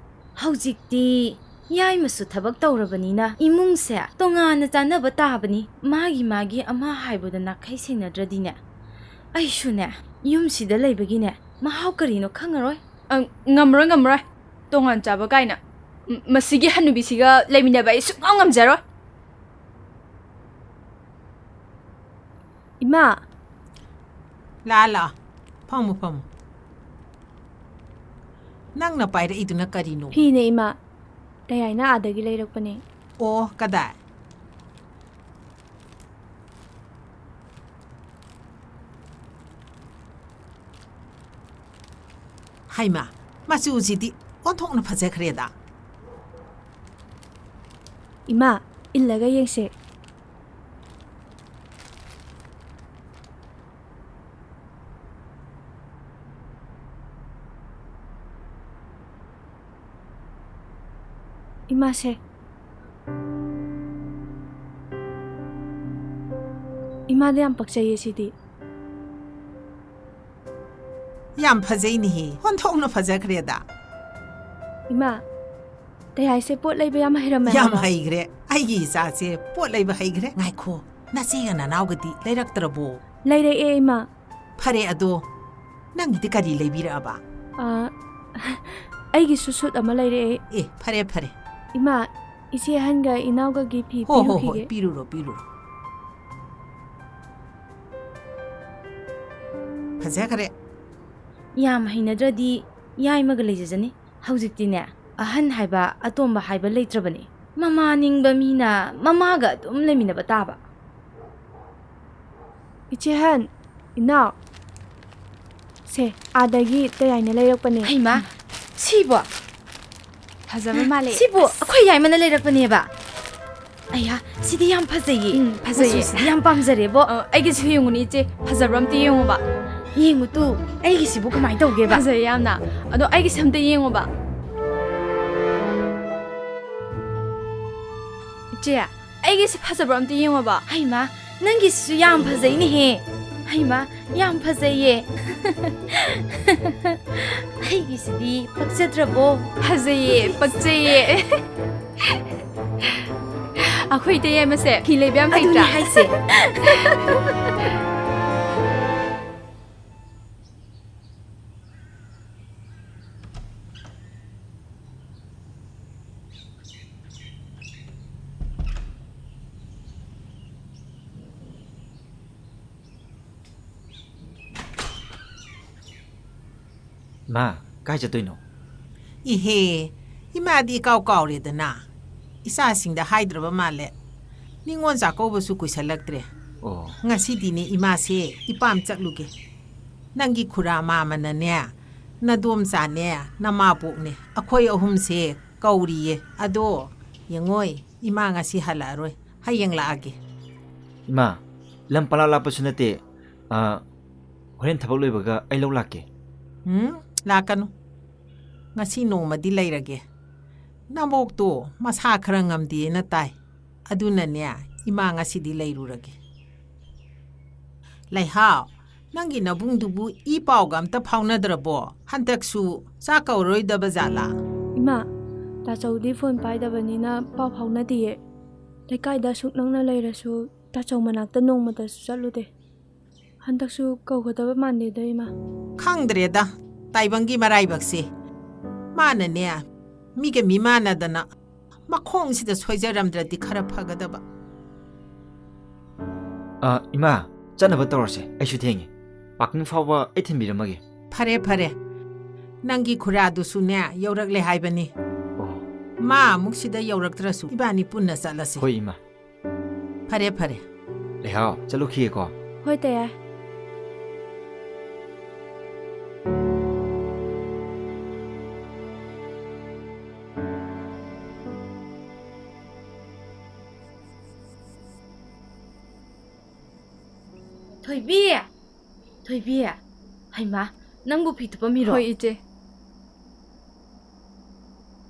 ꯍꯧꯖꯤꯛꯇꯤ ꯌꯥꯏꯃꯁꯨ ꯊꯕꯛ ꯇꯧꯔꯕꯅꯤꯅ ꯏꯃꯨꯡꯁꯦ ꯇꯣꯉꯥꯟꯅ ꯆꯥꯅꯕ ꯇꯥꯕꯅꯤ꯫ ꯃꯥꯒꯤ ꯃꯥꯒꯤ ꯑꯃ ꯍꯥꯏꯕꯗ ꯅꯥꯈꯩ ꯁꯦꯡꯅꯗ꯭ꯔꯗꯤꯅꯦ, ꯑꯩꯁꯨꯅꯦ ꯌꯨꯝꯁꯤꯗ ꯂꯩꯕꯒꯤꯅꯦ ꯃꯍꯥꯎ ꯀꯔꯤꯅꯣ ꯈꯪꯉꯔꯣꯏ꯫ ꯑꯪ, ꯉꯝꯃꯔꯣꯏ, ꯉꯝꯃꯔꯣꯏ꯫ ꯇꯣꯉꯥꯟ ꯆꯥꯕ ꯀꯥꯏꯅ꯫ ꯃ-, ꯃꯁꯤꯒꯤ ꯍꯅꯨꯕꯤꯁꯤꯒ ꯂꯩꯃꯤꯟꯅꯕ ꯑꯩ ꯁꯨꯛꯉꯝ ꯉꯝꯖꯔꯣꯏ꯫ ꯏꯃꯥ! ꯂꯥꯛꯑꯣ, ꯂꯥꯛꯑꯣ꯫ ꯐꯝꯃꯨ, ꯐꯝꯃꯨ꯫ ꯅꯪꯅ ꯄꯥꯏꯔꯛꯏꯗꯨꯅ ꯀꯔꯤꯅꯣ? ꯐꯤꯅꯦ, ꯏꯃꯥ꯫ ꯇꯌꯥꯏꯅ ꯑꯥꯗꯒꯤ ꯂꯩꯔꯛꯄꯅꯦ꯫ ꯑꯣ, ꯀꯗꯥꯏ? ꯍꯩꯃꯥ, ꯃꯆꯨꯁꯤꯗꯤ ꯑꯣꯟꯊꯣꯛꯅ ꯐꯖꯈ꯭ꯔꯦꯗ꯫ ꯏꯃꯥ, ꯏꯜꯂꯒ ꯌꯦꯡꯁꯦ꯫ ꯏꯃꯥꯁꯦ꯫ ꯏꯃꯥꯗ ꯌꯥꯝ ꯄꯛꯆꯩꯌꯦ ꯁꯤꯗꯤ꯫ ꯌꯥꯝ ꯐꯖꯩꯅꯦꯍꯦ, ꯑꯣꯟꯊꯣꯛꯅ ꯐꯖꯈ꯭ꯔꯦꯗ꯫ ꯏꯃꯥ, ꯇꯌꯥꯏꯁꯦ ꯄꯣꯠ ꯂꯩꯕ ꯌꯥꯝ ꯍꯩꯔꯝꯃꯦ ꯌꯥꯝ ꯍꯥꯏꯕ꯫ ꯍꯩꯈ꯭ꯔꯦ, ꯑꯩꯒꯤ ꯏꯆꯥꯁꯦ ꯄꯣꯠ ꯂꯩꯕ ꯍꯩꯈ꯭ꯔꯦ꯫ ꯉꯥꯏꯈꯣ, ꯅꯆꯦꯒ ꯅꯅꯥꯎꯒꯗꯤ ꯂꯩꯔꯛꯇ꯭ꯔꯕꯣ? ꯂꯩꯔꯛꯑꯦ, ꯏꯃꯥ꯫ ꯐꯔꯦ, ꯑꯗꯣ ꯅꯪꯒꯤꯗꯤ ꯀꯔꯤ ꯂꯩꯕꯤꯔꯛꯑꯕ? ꯑꯥ, ꯑꯩꯒꯤꯁꯨ ꯁꯨꯠ ꯑꯃ ꯂꯩꯔꯛꯑꯦ꯫ ꯑꯦ, ꯐꯔꯦ, ꯐꯔꯦ꯫ ꯏꯃꯥ, ꯏꯆꯦ ꯑꯍꯟꯒ ꯏꯅꯥꯎꯒꯒꯤ ꯐꯤ ꯍꯣ, ꯍꯣ, ꯍꯣ, ꯄꯤꯔꯨꯈꯤꯒꯦ꯫ ꯄꯤꯔꯨꯔꯣ, ꯄꯤꯔꯨꯔꯣ꯫ ꯐꯖꯈ꯭ꯔꯦ꯫ ꯌꯥꯝ ꯍꯩꯅꯗ꯭ꯔꯗꯤ ꯌꯥꯏꯃꯒ ꯂꯩꯖꯖꯅꯤ꯫ ꯍꯧꯖꯤꯛꯇꯤꯅꯦ, ꯑꯍꯟ ꯍꯥꯏꯕ, ꯑꯇꯣꯝꯕ ꯍꯥꯏꯕ ꯂꯩꯇ꯭ꯔꯕꯅꯤ꯫ ꯃꯃꯥ ꯅꯤꯡꯕ ꯃꯤꯅ ꯃꯃꯥꯒ ꯑꯗꯨꯝ ꯂꯩꯃꯤꯟꯅꯕ ꯇꯥꯕ꯫ ꯏꯆꯦ ꯍꯟ, ꯏꯅꯥꯎ, ꯁꯦ, ꯑꯥꯗꯒꯤ ꯇꯌꯥꯏꯅ ꯂꯩꯔꯛꯄꯅꯦ꯫ ꯍꯩꯃꯥ, ꯁꯤꯕꯣ? ꯐꯖꯕ ꯃꯥꯜꯂꯦ꯫ ꯁꯤꯕꯨ ꯑꯁ꯫ ꯑꯩꯈꯣꯏ ꯌꯥꯏꯃꯅ ꯂꯩꯔꯛꯄꯅꯦꯕ꯫ ꯑꯌꯥ, ꯁꯤꯗꯤ ꯌꯥꯝ ꯐꯖꯩꯌꯦ꯫ ꯎꯝ, ꯐꯖꯩꯌꯦ꯫ ꯃꯆꯨꯁꯤꯗꯤ ꯌꯥꯝ ꯄꯥꯝꯖꯔꯦꯕꯣ꯫ ꯑ, ꯑꯩꯒꯤꯁꯨ ꯌꯦꯡꯉꯨꯅꯦ, ꯏꯆꯦ꯫ ꯐꯖꯕ꯭ꯔꯥ ꯑꯝꯇ ꯌꯦꯡꯉꯨꯕ꯫ ꯌꯦꯡꯉꯨ ꯇꯨ, ꯑꯩꯒꯤꯁꯤꯕꯨ ꯀꯃꯥꯏꯅ ꯇꯧꯒꯦꯕ? ꯐꯖꯩ ꯌꯥꯝꯅ꯫ ꯑꯗꯣ ꯑꯩꯒꯤꯁꯦ ꯑꯝꯇ ꯌꯦꯡꯉꯨꯕ꯫ ꯏꯆꯦ, ꯑꯩꯒꯤꯁꯦ ꯐꯖꯕ꯭ꯔꯥ ꯑꯝꯇ ꯌꯦꯡꯉꯣꯕ꯫ ꯍꯩꯃꯥ, ꯅꯪꯒꯤꯁꯤꯁꯨ ꯌꯥꯝ ꯐꯖꯩꯅꯦꯍꯦ꯫ ꯍꯩꯃꯥ, ꯌꯥꯝ ꯐꯖꯩꯌꯦ꯫ ꯑꯩꯒꯤꯁꯤꯗꯤ ꯄꯛꯆꯗ꯭ꯔꯕꯣ? ꯐꯖꯩꯌꯦ, ꯄꯛꯆꯩꯌꯦ꯫ ꯑꯩꯈꯣꯏ ꯏꯇꯩ ꯌꯥꯏꯃꯁꯦ ꯐꯤ ꯂꯩꯕ ꯌꯥꯝ ꯑꯗꯨꯅꯦ ꯍꯩꯇ꯭ꯔꯥ? ꯍꯥꯏꯁꯦ꯫ ꯃꯥ, ꯀꯥꯏ ꯆꯠꯇꯣꯏꯅꯣ? ꯏꯍꯦ, ꯏꯃꯥꯗꯤ ꯏꯀꯥꯎ ꯀꯥꯎꯔꯦꯗꯅ꯫ ꯏꯆꯥꯁꯤꯡꯗ ꯍꯥꯏꯗ꯭ꯔꯕ ꯃꯥꯜꯂꯦ꯫ ꯅꯤꯉꯣꯜ ꯆꯥꯛꯀꯧꯕꯁꯨ ꯀꯨꯏꯁꯜꯂꯛꯇ꯭ꯔꯦ꯫ ꯑꯣ꯫ ꯉꯁꯤꯗꯤꯅꯦ ꯏꯃꯥꯁꯦ ꯏꯄꯥꯝ ꯆꯠꯂꯨꯒꯦ꯫ ꯅꯪꯒꯤ ꯈꯨꯔꯥ ꯃꯥꯃꯅꯅꯦ, ꯅꯗꯣꯝꯆꯥꯅꯦ, ꯅꯃꯥꯕꯣꯛꯅꯦ, ꯑꯩꯈꯣꯏ ꯑꯍꯨꯝꯁꯦ ꯀꯧꯔꯤꯌꯦ꯫ ꯑꯗꯣ ꯌꯦꯡꯉꯣꯏ, ꯏꯃꯥ ꯉꯁꯤ ꯍꯜꯂꯛꯑꯔꯣꯏ, ꯍꯌꯦꯡ ꯂꯥꯛꯑꯒꯦ꯫ ꯏꯃꯥ, ꯂꯝ ꯄꯂꯥ ꯂꯥꯞꯄꯁꯨ ꯅꯠꯇꯦ꯫ ꯑ, ꯍꯣꯔꯦꯟ ꯊꯕꯛ ꯂꯣꯏꯕꯒ ꯑꯩ ꯂꯧ ꯂꯥꯛꯀꯦ꯫ ꯎꯝ, ꯂꯥꯛꯀꯅꯨ꯫ ꯉꯁꯤ ꯅꯣꯡꯃꯗꯤ ꯂꯩꯔꯒꯦ꯫ ꯅꯕꯣꯛꯇꯣ ꯃꯁꯥ ꯈꯔ ꯉꯝꯗꯦꯅ ꯇꯥꯏ꯫ ꯑꯗꯨꯅꯅꯦ, ꯏꯃꯥ ꯉꯁꯤꯗꯤ ꯂꯩꯔꯨꯔꯒꯦ꯫ ꯂꯩꯍꯥꯎ, ꯅꯪꯒꯤ ꯅꯕꯨꯡꯗꯨꯕꯨ ꯏ ꯄꯥꯎꯒ ꯑꯝꯇ ꯐꯥꯎꯅꯗ꯭ꯔꯕꯣ? ꯍꯟꯗꯛꯁꯨ ꯆꯥꯛ ꯀꯧꯔꯣꯏꯗꯕ ꯖꯥꯠꯂꯥ? ꯏꯃꯥ, ꯇꯥꯆꯧꯗꯤ ꯐꯣꯟ ꯄꯥꯏꯗꯕꯅꯤꯅ ꯄꯥꯎ ꯐꯥꯎꯅꯗꯤꯌꯦ꯫ ꯂꯩꯀꯥꯏꯗ ꯑꯁꯨꯛ ꯅꯛꯅ ꯂꯩꯔꯁꯨ ꯇꯥꯆꯧ ꯃꯅꯥꯛꯇ ꯅꯣꯡꯃꯇꯁꯨ ꯆꯠꯂꯨꯗꯦ꯫ ꯍꯟꯗꯛꯁꯨ ꯀꯧꯒꯗꯕ ꯃꯥꯟꯗꯦꯗ, ꯏꯃꯥ꯫ ꯈꯪꯗ꯭ꯔꯦꯗ, ꯇꯥꯏꯕꯪꯒꯤ ꯃꯔꯥꯏꯕꯛꯁꯦ꯫ ꯃꯥꯅꯅꯦ, ꯃꯤꯒ ꯃꯤꯃꯥꯟꯅꯗꯅ ꯃꯈꯣꯡꯁꯤꯗ ꯁꯣꯏꯖꯔꯝꯗ꯭ꯔꯗꯤ ꯈꯔ ꯐꯒꯗꯕ꯫ ꯑ, ꯏꯃꯥ, ꯆꯠꯅꯕ ꯇꯧꯔꯁꯦ, ꯑꯩꯁꯨ ꯊꯦꯡꯉꯦ꯫ ꯄꯥꯔꯀꯤꯡ ꯐꯥꯎꯕ ꯑꯩ ꯊꯤꯟꯕꯤꯔꯝꯃꯒꯦ꯫ ꯐꯔꯦ, ꯐꯔꯦ꯫ ꯅꯪꯒꯤ ꯈꯨꯔꯥꯗꯨꯁꯨꯅꯦ, ꯌꯧꯔꯛꯂꯦ ꯍꯥꯏꯕꯅꯤ꯫ ꯃꯥ ꯑꯃꯨꯛ ꯁꯤꯗ ꯌꯧꯔꯛꯇ꯭ꯔꯁꯨ ꯏꯕꯥꯅꯤ ꯄꯨꯟꯅ ꯆꯠꯂꯁꯤ꯫ ꯍꯣꯏ, ꯏꯃꯥ꯫ ꯐꯔꯦ, ꯐꯔꯦ꯫ ꯂꯩꯍꯥꯎ, ꯆꯠꯂꯨꯈꯤꯒꯦꯀꯣ꯫ ꯍꯣꯏ, ꯇꯌꯥꯏ꯫ ꯊꯣꯏꯕꯤ! ꯊꯣꯏꯕꯤ! ꯍꯩꯃꯥ, ꯅꯪꯕꯨ ꯐꯤ ꯊꯨꯞꯄꯝꯃꯤꯔꯣ? ꯍꯣꯏ, ꯏꯆꯦ꯫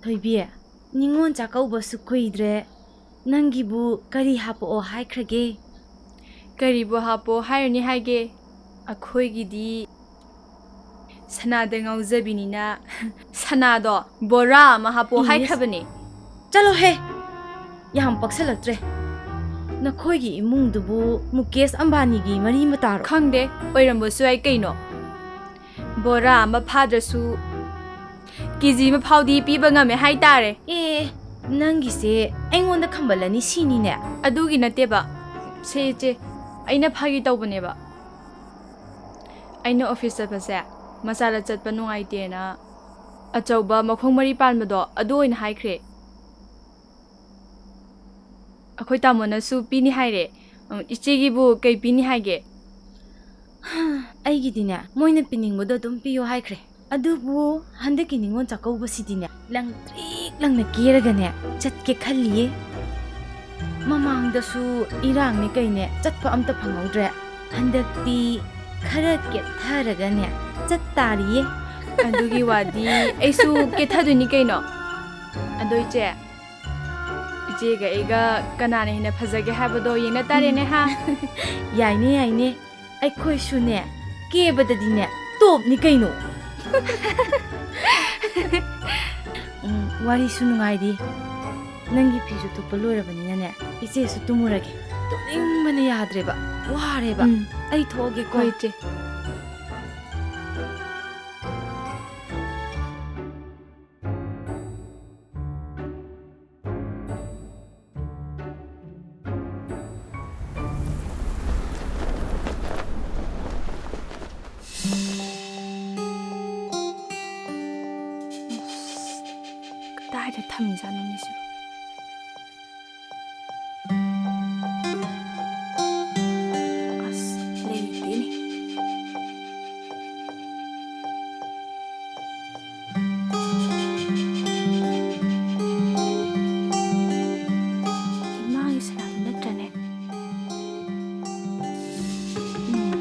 ꯊꯣꯏꯕꯤ, ꯅꯤꯉꯣꯜ ꯆꯥꯛꯀꯧꯕꯁꯨ ꯀꯨꯏꯗ꯭ꯔꯦ꯫ ꯅꯪꯒꯤꯕꯨ ꯀꯔꯤ ꯍꯥꯞꯄꯛꯑꯣ ꯍꯥꯏꯈ꯭ꯔꯒꯦ? ꯀꯔꯤꯕꯨ ꯍꯥꯞꯄꯣ ꯍꯥꯏꯔꯨꯅꯤ ꯍꯥꯏꯒꯦ? ꯑꯩꯈꯣꯏꯒꯤꯗꯤ ꯁꯅꯥꯗ ꯉꯥꯎꯖꯕꯤꯅꯤꯅ ꯁꯅꯥꯗꯣ ꯕꯣꯔꯥ ꯑꯃ ꯍꯥꯞꯄꯣ ꯏꯁ꯫ ꯍꯥꯏꯈ꯭ꯔꯕꯅꯦ꯫ ꯆꯠꯂꯣꯍꯦ! ꯌꯥꯝ ꯄꯛꯁꯜꯂꯛꯇ꯭ꯔꯦ꯫ ꯅꯈꯣꯏꯒꯤ ꯏꯃꯨꯡꯗꯨꯕꯨ ꯃꯨꯀꯦꯁ ꯑꯝꯕꯥꯅꯤꯒꯤ ꯃꯔꯤ ꯃꯇꯥꯔꯣ? ꯈꯪꯗꯦ, ꯑꯣꯏꯔꯝꯕꯁꯨ ꯌꯥꯏ ꯀꯩꯅꯣ꯫ ꯕꯣꯔꯥ ꯑꯃ ꯐꯥꯗ꯭ꯔꯁꯨ ꯀꯦ ꯖꯤ ꯑꯃ ꯐꯥꯎꯗꯤ ꯄꯤꯕ ꯉꯝꯃꯦ ꯍꯥꯏꯇꯥꯔꯦ꯫ ꯑꯦ, ꯅꯪꯒꯤꯁꯦ ꯑꯩꯉꯣꯟꯗ ꯈꯝꯕꯜꯂꯅꯤ ꯁꯤꯅꯤꯅꯦ꯫ ꯑꯗꯨꯒꯤ ꯅꯠꯇꯦꯕ꯫ ꯁꯦ ꯏꯆꯦ, ꯑꯩꯅ ꯐꯥꯒꯤ ꯇꯧꯕꯅꯦꯕ꯫ ꯑꯩꯅ ꯑꯣꯐꯤꯁ ꯆꯠꯄꯁꯦ ꯃꯆꯥꯗ ꯆꯠꯄ ꯅꯨꯡꯉꯥꯏꯇꯦꯅ ꯑꯆꯧꯕ ꯃꯈꯣꯡ ꯃꯔꯤ ꯄꯥꯟꯕꯗꯣ ꯑꯗꯨ ꯑꯣꯏꯅ ꯍꯥꯏꯈ꯭ꯔꯦ꯫ ꯑꯩꯈꯣꯏ ꯇꯥꯃꯣꯅꯁꯨ ꯄꯤꯅꯤ ꯍꯥꯏꯔꯦ꯫ ꯎꯝ, ꯏꯆꯦꯒꯤꯕꯨ ꯀꯩ ꯄꯤꯅꯤ ꯍꯥꯏꯒꯦ? ꯑꯩꯒꯤꯗꯤꯅꯦ, ꯃꯣꯏꯅ ꯄꯤꯅꯤꯡꯕꯗꯣ ꯑꯗꯨꯝ ꯄꯤꯌꯣ ꯍꯥꯏꯈ꯭ꯔꯦ꯫ ꯑꯗꯨꯕꯨ ꯍꯟꯗꯛꯀꯤ ꯅꯤꯉꯣꯜ ꯆꯥꯛꯀꯧꯕꯁꯤꯗꯤꯅꯦ, ꯂꯪ ꯇ꯭ꯔꯤꯛ ꯂꯪꯅ ꯀꯦꯔꯒꯅꯦ ꯆꯠꯀꯦ ꯈꯜꯂꯤꯌꯦ꯫ ꯃꯃꯥꯡꯗꯁꯨ ꯏꯔꯥꯡꯅꯦ ꯀꯩꯅꯦ ꯆꯠꯄ ꯑꯝꯇ ꯐꯪꯍꯧꯗ꯭ꯔꯦ꯫ ꯍꯟꯗꯛꯇꯤ ꯈꯔ ꯀꯦꯊꯔꯒꯅꯦ ꯆꯠ ꯇꯥꯔꯤꯌꯦ꯫ ꯑꯗꯨꯒꯤ ꯋꯥꯗꯤ ꯑꯩꯁꯨ ꯀꯦꯊꯗꯣꯏꯅꯤ ꯀꯩꯅꯣ꯫ ꯑꯗꯣ ꯏꯆꯦ, ꯏꯆꯦꯒ ꯑꯩꯒ ꯀꯅꯥꯅ ꯍꯦꯟꯅ ꯐꯖꯒꯦ ꯍꯥꯏꯕꯗꯣ ꯌꯦꯡꯅ ꯇꯥꯔꯦꯅꯦ ꯍꯥ? ꯌꯥꯏꯅꯦ, ꯌꯥꯏꯅꯦ꯫ ꯑꯩꯈꯣꯏꯁꯨꯅꯦ, ꯀꯦꯕꯗꯗꯤꯅꯦ, ꯇꯣꯞꯅꯤ ꯀꯩꯅꯣ꯫ ꯎꯝ, ꯋꯥꯔꯤꯁꯨ ꯅꯨꯡꯉꯥꯏꯔꯤ꯫ ꯅꯪꯒꯤ ꯐꯤꯁꯨ ꯊꯨꯞꯄ ꯂꯣꯏꯔꯕꯅꯤꯅꯅꯦ, ꯏꯆꯦꯁꯨ ꯇꯨꯝꯃꯨꯔꯒꯦ꯫ ꯇꯨꯝꯅꯤꯡꯕꯅ ꯌꯥꯗ꯭ꯔꯦꯕ, ꯋꯥꯔꯦꯕ꯫ ꯎꯝ꯫ ꯑꯩ ꯊꯣꯛꯑꯒꯦꯀꯣ꯫ ꯍꯣꯏ, ꯏꯆꯦ꯫ ꯀꯗꯥꯏꯗ ꯎꯝ, ꯖꯥꯠꯅꯣꯅꯦ ꯁꯤꯕꯨ꯫ ꯑꯁ, ꯂꯩꯇꯦꯅꯦ꯫ ꯏꯃꯥꯒꯤ ꯁꯅꯥꯗꯨ ꯅꯠꯇ꯭ꯔꯅꯦ? ꯎꯝ꯫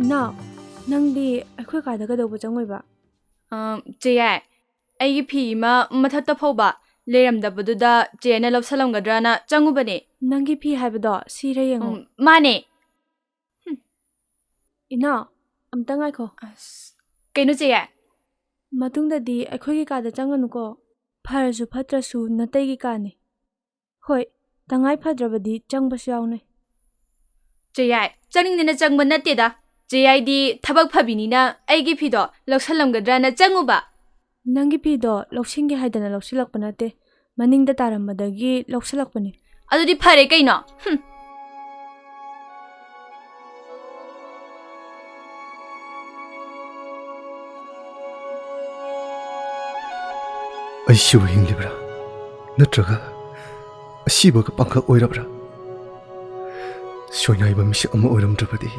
ꯏꯅꯥꯎ, ꯅꯪꯗꯤ ꯑꯩꯈꯣꯏ ꯀꯥꯗ ꯀꯩꯗꯧꯕ ꯆꯪꯉꯨꯏꯕ? ꯑ, ꯆꯦ ꯌꯥꯏ, ꯑꯩꯒꯤ ꯐꯤ ꯑꯃ ꯃꯊꯛꯇ ꯐꯧꯕ ꯂꯩꯔꯝꯗꯕꯗꯨꯗ ꯆꯦꯅ ꯂꯧꯁꯜꯂꯝꯒꯗ꯭ꯔꯅ ꯆꯪꯉꯨꯕꯅꯦ꯫ ꯅꯪꯒꯤ ꯐꯤ ꯍꯥꯏꯕꯗꯣ ꯁꯤꯔ ꯌꯦꯡꯉꯣ꯫ ꯎꯝ, ꯃꯥꯅꯦ꯫ ꯍꯨꯝ꯫ ꯏꯅꯥꯎ, ꯑꯝꯇ ꯉꯥꯏꯈꯣ꯫ ꯑꯁ, ꯀꯩꯅꯣ ꯆꯦ ꯌꯥꯏ? ꯃꯇꯨꯡꯗꯗꯤ ꯑꯩꯈꯣꯏꯒꯤ ꯀꯥꯗ ꯆꯪꯒꯅꯨꯀꯣ꯫ ꯐꯔꯁꯨ ꯐꯠꯇ꯭ꯔꯁꯨ ꯅꯇꯩꯒꯤ ꯀꯥꯅꯤ꯫ ꯍꯣꯏ, ꯇꯉꯥꯏ ꯐꯗ꯭ꯔꯕꯗꯤ ꯆꯪꯕꯁꯨ ꯌꯥꯎꯅꯩ꯫ ꯆꯦ ꯌꯥꯏ, ꯆꯪꯅꯤꯡꯗꯅ ꯆꯪꯕ ꯅꯠꯇꯦꯗ꯫ ꯆꯦ ꯌꯥꯏꯗꯤ ꯊꯕꯛ ꯐꯕꯤꯅꯤꯅ ꯑꯩꯒꯤ ꯐꯤꯗꯣ ꯂꯧꯁꯜꯂꯝꯒꯗ꯭ꯔꯅ ꯆꯪꯉꯨꯕ꯫ ꯅꯪꯒꯤ ꯐꯤꯗꯣ ꯂꯧꯁꯤꯟꯒꯦ ꯍꯥꯏꯗꯅ ꯂꯧꯁꯤꯜꯂꯛꯄ ꯅꯠꯇꯦ, ꯃꯅꯤꯡꯗ ꯇꯥꯔꯝꯕꯗꯒꯤ ꯂꯧꯁꯤꯜꯂꯛꯄꯅꯤ꯫ ꯑꯗꯨꯗꯤ ꯐꯔꯦ ꯀꯩꯅꯣ꯫ ꯍꯨꯝ꯫ ꯑꯩꯁꯤꯕꯨ ꯍꯤꯡꯂꯤꯕ꯭ꯔꯥ? ꯅꯠꯇ꯭ꯔꯒ ꯑꯁꯤꯕꯒ ꯄꯥꯡꯈꯛ ꯑꯣꯏꯔꯕ꯭ꯔꯥ? ꯁꯣꯏꯅꯥꯏꯕ ꯃꯤꯁꯛ ꯑꯃ ꯑꯣꯏꯔꯝꯗ꯭ꯔꯕꯗꯤ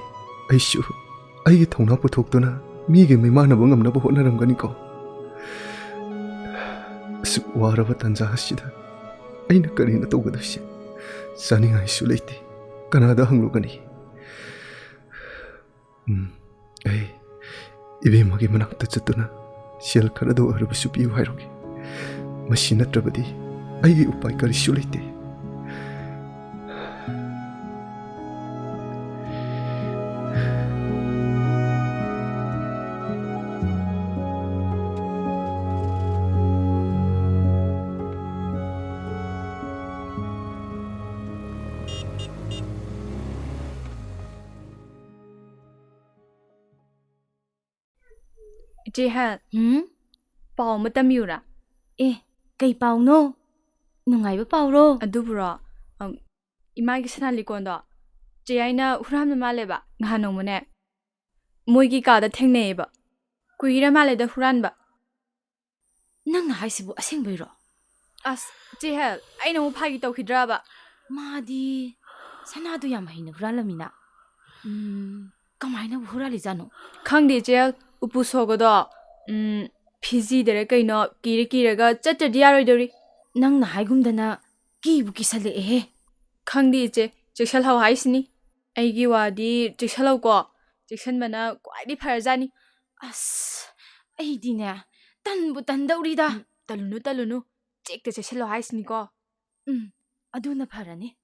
ꯑꯩꯁꯨ ꯑꯩꯒꯤ ꯊꯧꯅꯥ ꯄꯨꯊꯣꯛꯇꯨꯅ ꯃꯤꯒꯤ ꯃꯤꯃꯥꯟꯅꯕ ꯉꯝꯅꯕ ꯍꯣꯠꯅꯔꯝꯒꯅꯤꯀꯣ꯫ ꯑꯁꯨꯛ ꯋꯥꯔꯕ ꯇꯥꯟꯖꯥ ꯑꯁꯤꯗ ꯑꯩꯅ ꯀꯔꯤꯅꯣ ꯇꯧꯒꯗꯣꯏꯁꯦ? ꯆꯥꯅꯤꯡꯉꯥꯏꯁꯨ ꯂꯩꯇꯦ꯫ ꯀꯅꯥꯗ ꯍꯪꯂꯨꯒꯅꯤ? ꯎꯝ, ꯑꯩ ꯏꯕꯦꯝꯃꯒꯤ ꯃꯅꯥꯛꯇ ꯆꯠꯇꯨꯅ ꯁꯦꯜ ꯈꯔꯗ ꯑꯣꯏꯔꯕꯁꯨ ꯄꯤꯌꯨ ꯍꯥꯏꯔꯨꯒꯦ꯫ ꯃꯁꯤ ꯅꯠꯇ꯭ꯔꯕꯗꯤ ꯑꯩꯒꯤ ꯎꯄꯥꯏ ꯀꯔꯤꯁꯨ ꯂꯩꯇꯦ꯫ ꯏꯆꯦ ꯍꯦꯜ, ꯎꯝ? ꯄꯥꯎ ꯑꯃ ꯇꯝꯕꯤꯌꯨꯔꯥ? ꯑꯦ, ꯀꯩ ꯄꯥꯎꯅꯣ? ꯅꯨꯡꯉꯥꯏꯕ ꯄꯥꯎꯔꯣ? ꯑꯗꯨꯕꯨꯔꯣ, ꯑꯝ, ꯏꯃꯥꯒꯤ ꯁꯅꯥ ꯂꯤꯛꯀꯣꯟꯗꯣ ꯆꯦ ꯌꯥꯏꯅ ꯍꯨꯔꯥꯟꯕ ꯃꯥꯜꯂꯦꯕ ꯉꯍꯥꯟ ꯅꯣꯡꯃꯅꯦ꯫ ꯃꯣꯏꯒꯤ ꯀꯥꯗ ꯊꯦꯡꯅꯩꯌꯦꯕ꯫ ꯀꯨꯏꯔ ꯃꯥꯜꯂꯦꯗ ꯍꯨꯔꯥꯟꯕ꯫ ꯅꯪꯅ ꯍꯥꯏꯁꯤꯕꯨ ꯑꯁꯦꯡꯕꯩꯔꯣ? ꯑꯁ, ꯆꯦ ꯍꯦꯜ, ꯑꯩꯅ ꯑꯃꯨꯛ ꯐꯥꯒꯤ ꯇꯧꯈꯤꯗ꯭ꯔꯕ? ꯃꯥꯗꯤ ꯁꯅꯥꯗꯨ ꯌꯥꯝ ꯍꯩꯅ ꯍꯨꯔꯥꯜꯂꯝꯃꯤꯅ꯫ ꯎꯝ, ꯀꯃꯥꯏꯅꯕꯨ ꯍꯨꯔꯥꯜꯂꯤꯖꯥꯠꯅꯣ? ꯈꯪꯗꯦ, ꯆꯦ ꯍꯦꯜ, ꯎꯄꯨ ꯁꯣꯒꯗꯣ, ꯎꯝ, ꯐꯤꯖꯤꯗꯔ ꯀꯩꯅꯣ ꯀꯤꯔ ꯀꯤꯔꯒ ꯆꯠꯇ꯭ꯔꯗꯤ ꯌꯥꯔꯣꯏꯗꯧꯔꯤ꯫ ꯅꯪꯅ ꯍꯥꯏꯒꯨꯝꯗꯅ ꯀꯤꯕꯨ ꯀꯤꯁꯜꯂꯛꯑꯦꯍꯦ꯫ ꯈꯪꯗꯦ, ꯏꯆꯦ, ꯆꯦꯛꯁꯜꯍꯧ ꯍꯥꯏꯁꯤꯅꯤ꯫ ꯑꯩꯒꯤ ꯋꯥꯗꯤ ꯆꯦꯛꯁꯜꯍꯧꯀꯣ, ꯆꯦꯛꯁꯟꯕꯅ ꯈ꯭ꯋꯥꯏꯗꯒꯤ ꯐꯔꯖꯥꯠꯅꯤ꯫ ꯑꯁ, ꯑꯩꯗꯤꯅꯦ, ꯇꯟꯕꯨ ꯇꯟꯗꯧꯔꯤꯗ꯫ ꯎꯝ, ꯇꯜꯂꯨꯅꯨ, ꯇꯜꯂꯨꯅꯨ, ꯆꯦꯛꯇ ꯆꯦꯛꯁꯜꯂꯣ ꯍꯥꯏꯁꯤꯅꯤꯀꯣ꯫ ꯎꯝ, ꯑꯗꯨꯅ ꯐꯔꯅꯤ꯫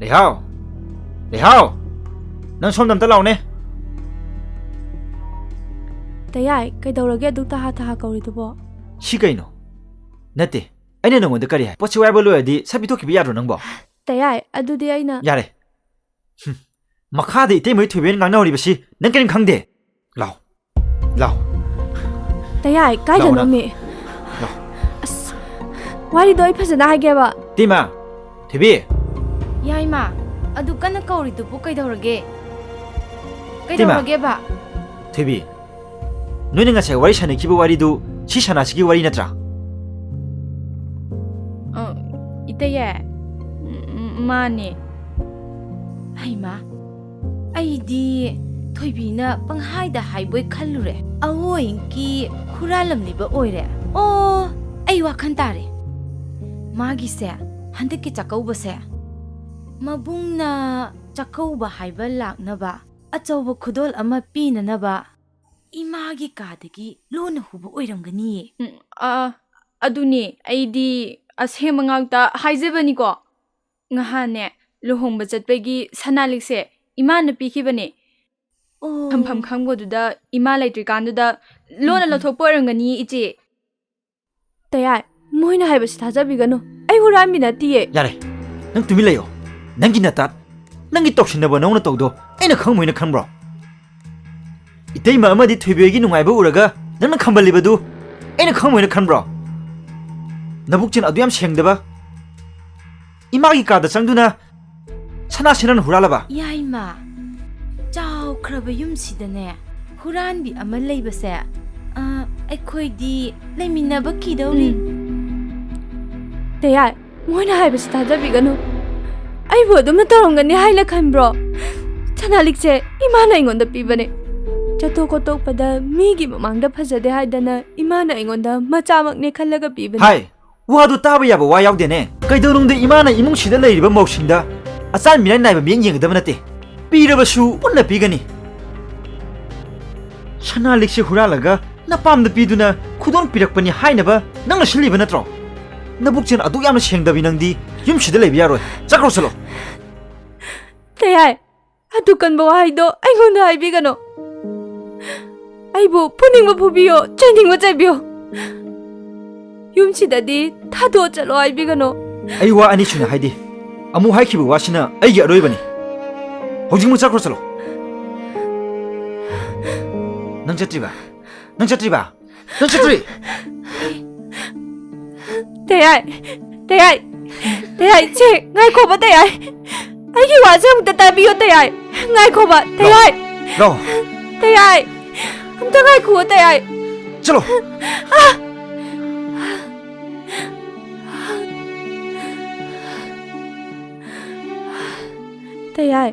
ꯂꯩꯍꯥꯎ! ꯂꯩꯍꯥꯎ! ꯅꯪ ꯁꯣꯝꯗ ꯑꯝꯇ ꯂꯥꯎꯅꯦ꯫ ꯇꯌꯥꯏ, ꯀꯩꯗꯧꯔꯒꯦ ꯑꯗꯨꯛ ꯇꯍꯥ ꯇꯍꯥ ꯀꯧꯔꯤꯗꯨꯕꯣ? ꯁꯤ ꯀꯩꯅꯣ? ꯅꯠꯇꯦ, ꯑꯩꯅ ꯅꯉꯣꯟꯗ ꯀꯔꯤ ꯍꯥꯏ? ꯄꯣꯠꯁꯤ ꯋꯥꯏꯕ ꯂꯣꯏꯔꯗꯤ ꯁꯠ ꯄꯤꯊꯣꯛꯈꯤꯕ ꯌꯥꯗ꯭ꯔꯣ ꯅꯪꯕꯣ? ꯇꯌꯥꯏ, ꯑꯗꯨꯗꯤ ꯑꯩꯅ ꯌꯥꯔꯦ꯫ ꯍꯨꯝ, ꯃꯈꯥꯗ ꯏꯇꯩꯃꯩ ꯊꯣꯏꯕꯤꯅ ꯉꯥꯡꯅꯍꯧꯔꯤꯕꯁꯤ ꯅꯪ ꯀꯔꯤꯝ ꯈꯪꯗꯦ? ꯂꯥꯎ꯫ ꯂꯥꯎ꯫ ꯇꯌꯥꯏ, ꯀꯥꯏꯗꯅꯣꯃꯤ? ꯂꯥꯎ꯫ ꯑꯁ, ꯋꯥꯔꯤꯗꯣ ꯑꯩ ꯐꯖꯅ ꯍꯥꯏꯒꯦꯕ꯫ ꯏꯇꯩꯃ, ꯊꯣꯏꯕꯤ꯫ ꯌꯥꯏꯃ, ꯑꯗꯨ ꯀꯟꯅ ꯀꯧꯔꯤꯗꯨꯕꯨ ꯀꯩꯗꯧꯔꯒꯦ? ꯏꯇꯩꯃ꯫ ꯀꯩꯗꯧꯔꯒꯦꯕ? ꯊꯣꯏꯕꯤ, ꯅꯣꯏꯅ ꯉꯁꯥꯏ ꯋꯥꯔꯤ ꯁꯥꯟꯅꯈꯤꯕ ꯋꯥꯔꯤꯗꯨ ꯁꯤ ꯁꯅꯥꯁꯤꯒꯤ ꯋꯥꯔꯤ ꯅꯠꯇ꯭ꯔꯥ? ꯑ, ꯏꯇꯩꯌꯦ, ꯎꯝ, ꯃꯥꯅꯦ꯫ ꯍꯩꯃꯥ, ꯑꯩꯗꯤ ꯊꯣꯏꯕꯤꯅ ꯄꯪꯍꯥꯏꯗ ꯍꯥꯏꯕꯣꯏ ꯈꯜꯂꯨꯔꯦ꯫ ꯑꯋꯣꯏꯡꯀꯤ ꯍꯨꯔꯥꯜꯂꯝꯂꯤꯕ ꯑꯣꯏꯔꯦ꯫ ꯑꯣ, ꯑꯩ ꯋꯥꯈꯜ ꯇꯥꯔꯦ꯫ ꯃꯥꯒꯤꯁꯦ, ꯍꯟꯗꯛꯀꯤ ꯆꯥꯛꯀꯧꯕꯁꯦ, ꯃꯕꯨꯡꯅ ꯆꯥꯛꯀꯧꯕ ꯍꯥꯏꯕ ꯂꯥꯛꯅꯕ ꯑꯆꯧꯕ ꯈꯨꯗꯣꯜ ꯑꯃ ꯄꯤꯅꯅꯕ ꯏꯃꯥꯒꯤ ꯀꯥꯗꯒꯤ ꯂꯣꯟꯅ ꯍꯨꯕ ꯑꯣꯏꯔꯝꯒꯅꯤꯌꯦ꯫ ꯎꯝ, ꯑ, ꯑꯗꯨꯅꯦ, ꯑꯩꯗꯤ ꯑꯁꯦꯡꯕ ꯉꯥꯛꯇ ꯍꯥꯏꯖꯕꯅꯤꯀꯣ꯫ ꯉꯍꯥꯟꯅꯦ, ꯂꯨꯍꯣꯡꯕ ꯆꯠꯄꯒꯤ ꯁꯅꯥꯂꯤꯛꯁꯦ ꯏꯃꯥꯅ ꯄꯤꯈꯤꯕꯅꯦ꯫ ꯑꯣ꯫ ꯊꯝꯐꯝ ꯈꯪꯕꯗꯨꯗ ꯏꯃꯥ ꯂꯩꯇ꯭ꯔꯤꯀꯥꯟꯗꯨꯗ ꯂꯣꯟꯅ ꯎꯝ, ꯎꯝ꯫ ꯂꯧꯊꯣꯛꯄ ꯑꯣꯏꯔꯝꯒꯅꯤ, ꯏꯆꯦ꯫ ꯇꯌꯥꯏ, ꯃꯣꯏꯅ ꯍꯥꯏꯕꯁꯤ ꯊꯥꯖꯕꯤꯒꯅꯨ꯫ ꯑꯩ ꯍꯨꯔꯥꯟꯕꯤ ꯅꯠꯇꯤꯌꯦ꯫ ꯌꯥꯔꯦ, ꯅꯪ ꯇꯨꯃꯤꯟ ꯂꯩꯌꯣ꯫ ꯅꯪꯒꯤ ꯅꯇꯥꯠ, ꯅꯪꯒꯤ ꯇꯧꯁꯤꯟꯅꯕ ꯅꯪꯅ ꯇꯧꯗꯣ ꯑꯩꯅ ꯈꯪꯉꯣꯏꯅ ꯈꯟꯕ꯭ꯔꯣ? ꯏꯇꯩꯃ ꯑꯃꯗꯤ ꯊꯣꯏꯕꯤꯒꯤ ꯅꯨꯡꯉꯥꯏꯕ ꯎꯔꯒ ꯅꯪꯅ ꯈꯝꯕꯜꯂꯤꯕꯗꯨ ꯑꯩꯅ ꯈꯪꯉꯣꯏꯅ ꯈꯟꯕ꯭ꯔꯣ? ꯅꯕꯨꯛꯆꯦꯜ ꯑꯗꯨ ꯌꯥꯝ ꯁꯦꯡꯗꯕ꯫ ꯏꯃꯥꯒꯤ ꯀꯥꯗ ꯆꯪꯗꯨꯅ ꯁꯅꯥ ꯁꯤꯟꯅꯅ ꯍꯨꯔꯥꯜꯂꯕ? ꯌꯥꯏꯃ, ꯆꯥꯎꯈ꯭ꯔꯕ ꯌꯨꯝꯁꯤꯗꯅꯦ, ꯍꯨꯔꯥꯟꯕꯤ ꯑꯃ ꯂꯩꯕꯁꯦ, ꯑ, ꯑꯩꯈꯣꯏꯗꯤ ꯂꯩꯃꯤꯟꯅꯕ ꯀꯤꯗꯧꯔꯤ꯫ ꯎꯝ꯫ ꯇꯌꯥꯏ, ꯃꯣꯏꯅ ꯍꯥꯏꯕꯁꯤ ꯊꯥꯖꯕꯤꯒꯅꯨ꯫ ꯑꯩꯕꯨ ꯑꯗꯨꯝꯅ ꯇꯧꯔꯝꯒꯅꯤ ꯍꯥꯏꯅ ꯈꯟꯕ꯭ꯔꯣ? ꯁꯅꯥꯂꯤꯛꯁꯦ ꯏꯃꯥꯅ ꯑꯩꯉꯣꯟꯗ ꯄꯤꯕꯅꯦ꯫ ꯆꯠꯊꯣꯛ ꯈꯣꯠꯇꯣꯛꯄꯗ ꯃꯤꯒꯤ ꯃꯃꯥꯡꯗ ꯐꯖꯗꯦ ꯍꯥꯏꯗꯅ ꯏꯃꯥꯅ ꯑꯩꯉꯣꯟꯗ ꯃꯆꯥꯃꯛꯅꯦ ꯈꯜꯂꯒ ꯄꯤꯕꯅꯦ꯫ ꯍꯥꯏ, ꯋꯥꯗꯨ ꯇꯥꯕ ꯌꯥꯕ ꯋꯥ ꯌꯥꯎꯗꯦꯅꯦ꯫ ꯀꯩꯗꯧꯅꯨꯡꯗ ꯏꯃꯥꯅ ꯏꯃꯨꯡꯁꯤꯗ ꯂꯩꯔꯤꯕ ꯃꯧꯁꯤꯡꯗ ꯑꯆꯥꯟ ꯃꯤꯔꯥꯏ ꯅꯥꯏꯕ ꯃꯤꯠꯌꯦꯡ ꯌꯦꯡꯒꯗꯕ ꯅꯠꯇꯦ꯫ ꯄꯤꯔꯕꯁꯨ ꯄꯨꯟꯅ ꯄꯤꯒꯅꯤ꯫ ꯁꯅꯥ ꯂꯤꯛꯁꯦ ꯍꯨꯔꯥꯜꯂꯒ ꯅꯄꯥꯝꯗ ꯄꯤꯗꯨꯅ ꯈꯨꯗꯣꯜ ꯄꯤꯔꯛꯄꯅꯤ ꯍꯥꯏꯅꯕ ꯅꯪꯅ ꯁꯤꯜꯂꯤꯕ ꯅꯠꯇ꯭ꯔꯣ? ꯅꯕꯨꯛꯆꯦꯜ ꯑꯗꯨꯛ ꯌꯥꯝꯅ ꯁꯦꯡꯗꯕꯤ ꯅꯪꯗꯤ ꯌꯨꯝꯁꯤꯗ ꯂꯩꯕ ꯌꯥꯔꯣꯏ꯫ ꯆꯠꯈ꯭ꯔꯣ ꯆꯠꯂꯣ꯫ ꯇꯌꯥꯏ, ꯑꯗꯨ ꯀꯟꯕ ꯋꯥꯍꯩꯗꯣ ꯑꯩꯉꯣꯟꯗ ꯍꯥꯏꯕꯤꯒꯅꯨ꯫ ꯑꯩꯕꯨ ꯐꯨꯅꯤꯡꯕ ꯐꯨꯕꯤꯌꯣ, ꯆꯩꯅꯤꯡꯕ ꯆꯩꯕꯤꯌꯣ꯫ ꯌꯨꯝꯁꯤꯗꯗꯤ ꯊꯥꯗꯣꯛꯑ ꯆꯠꯂꯣ ꯍꯥꯏꯕꯤꯒꯅꯨ꯫ ꯑꯩ ꯋꯥ ꯑꯅꯤ ꯁꯨꯅ ꯍꯥꯏꯗꯦ꯫ ꯑꯃꯨꯛ ꯍꯥꯏꯈꯤꯕ ꯋꯥꯁꯤꯅ ꯑꯩꯒꯤ ꯑꯔꯣꯏꯕꯅꯤ꯫ ꯍꯧꯖꯤꯛꯃꯛ ꯆꯠꯈ꯭ꯔꯣ ꯆꯠꯂꯣ꯫ ꯅꯪ ꯆꯠꯇ꯭ꯔꯤꯕ? ꯅꯪ ꯆꯠꯇ꯭ꯔꯤꯕ? ꯅꯪ ꯆꯠꯇ꯭ꯔꯤ? ꯇꯌꯥꯏ, ꯇꯌꯥꯏ, ꯇꯌꯥꯏ, ꯁꯦ, ꯉꯥꯏꯈꯣꯕ, ꯇꯌꯥꯏ꯫ ꯑꯩꯒꯤ ꯋꯥꯁꯦ ꯑꯃꯨꯛꯇ ꯇꯥꯕꯤꯌꯣ, ꯇꯌꯥꯏ꯫ ꯉꯥꯏꯈꯣꯕ, ꯂꯥꯛꯑꯣ꯫ ꯇꯌꯥꯏ꯫ ꯂꯥꯛꯑꯣ꯫ ꯇꯌꯥꯏ, ꯑꯝꯇ ꯉꯥꯏꯈꯨꯑꯣ, ꯇꯌꯥꯏ꯫ ꯆꯠꯂꯣ꯫ ꯑꯥ! ꯇꯌꯥꯏ,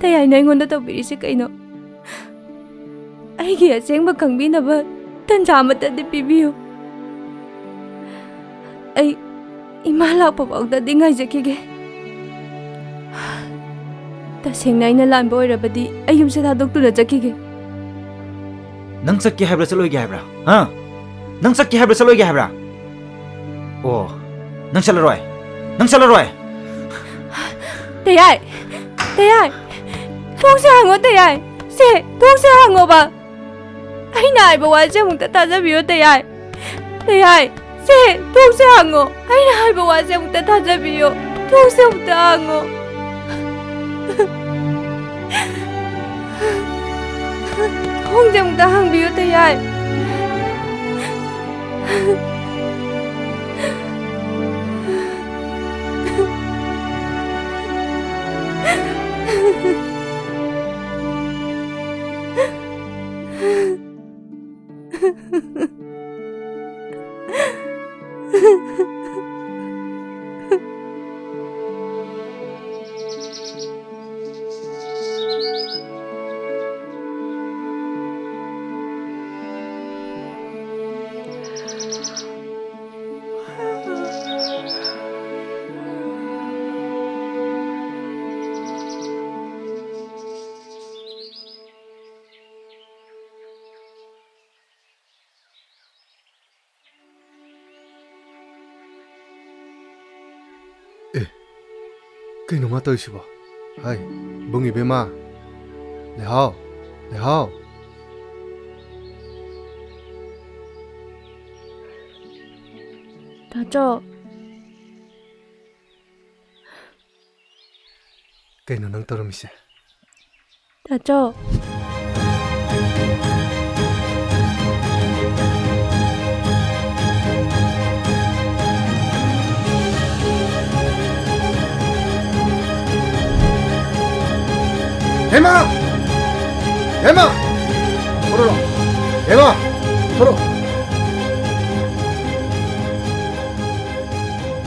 ꯇꯌꯥꯏꯅ ꯑꯩꯉꯣꯟꯗ ꯇꯧꯕꯤꯔꯤꯁꯦ ꯀꯩꯅꯣ? ꯑꯩꯒꯤ ꯑꯁꯦꯡꯕ ꯈꯪꯕꯤꯅꯕ ꯇꯟꯖꯥ ꯑꯃꯠꯇꯗꯤ ꯄꯤꯕꯤꯌꯨ꯫ ꯑꯩ ꯏꯃꯥ ꯂꯥꯛꯄ ꯐꯥꯎꯗꯗꯤ ꯉꯥꯏꯖꯈꯤꯒꯦ꯫ ꯇꯁꯦꯡꯅ ꯑꯩꯅ ꯂꯥꯟꯕ ꯑꯣꯏꯔꯕꯗꯤ ꯑꯩ ꯌꯨꯝꯁꯦ ꯊꯥꯗꯣꯛꯇꯨꯅ ꯆꯠꯈꯤꯒꯦ꯫ ꯅꯪ ꯆꯠꯀꯦ ꯍꯥꯏꯕ꯭ꯔꯥ, ꯆꯠꯂꯣꯏꯒꯦ ꯍꯥꯏꯕ꯭ꯔꯥ? ꯍꯥ? ꯅꯪ ꯆꯠꯀꯦ ꯍꯥꯏꯕ꯭ꯔꯥ, ꯆꯠꯂꯣꯏꯒꯦ ꯍꯥꯏꯕ꯭ꯔꯥ? ꯑꯣ, ꯅꯪ ꯆꯠꯂꯔꯣꯏ? ꯅꯪ ꯆꯠꯂꯔꯣꯏ? ꯇꯌꯥꯏ! ꯇꯌꯥꯏ! ꯊꯣꯡꯁꯦ ꯍꯥꯡꯉꯣ, ꯇꯌꯥꯏ! ꯁꯦ, ꯊꯣꯡꯁꯦ ꯍꯥꯡꯉꯣꯕ! ꯑꯩꯅ ꯍꯥꯏꯕ ꯋꯥꯁꯦ ꯑꯃꯨꯛꯇ ꯇꯥꯖꯕꯤꯌꯣ, ꯇꯌꯥꯏ! ꯇꯌꯥꯏ! ꯁꯦ, ꯊꯣꯡꯁꯦ ꯍꯥꯡꯉꯣ! ꯑꯩꯅ ꯍꯥꯏꯕ ꯋꯥꯁꯦ ꯑꯃꯨꯛꯇ ꯇꯥꯖꯕꯤꯌꯣ! ꯊꯣꯡꯁꯦ ꯑꯃꯨꯛꯇ ꯍꯥꯡꯉꯣ! ꯊꯣꯡꯁꯦ ꯑꯃꯨꯛꯇ ꯍꯥꯡꯕꯤꯌꯨ, ꯇꯌꯥꯏ꯫ ꯑꯦ, ꯀꯩꯅꯣ ꯃꯥ ꯇꯧꯔꯤꯁꯤꯕꯣ? ꯍꯥꯏ, ꯏꯕꯨꯡ ꯏꯕꯦꯝꯃ, ꯂꯩꯍꯥꯎ, ꯂꯩꯍꯥꯎ꯫ ꯇꯥꯆꯧ꯫ ꯀꯩꯅꯣ ꯅꯪ ꯇꯧꯔꯝꯃꯤꯁꯦ? ꯇꯥꯆꯧ꯫ ꯍꯦꯃꯥ! ꯍꯦꯃꯥ! ꯊꯣꯔꯛꯑꯣ꯫ ꯍꯦꯃꯥ! ꯊꯣꯔꯛꯑꯣ꯫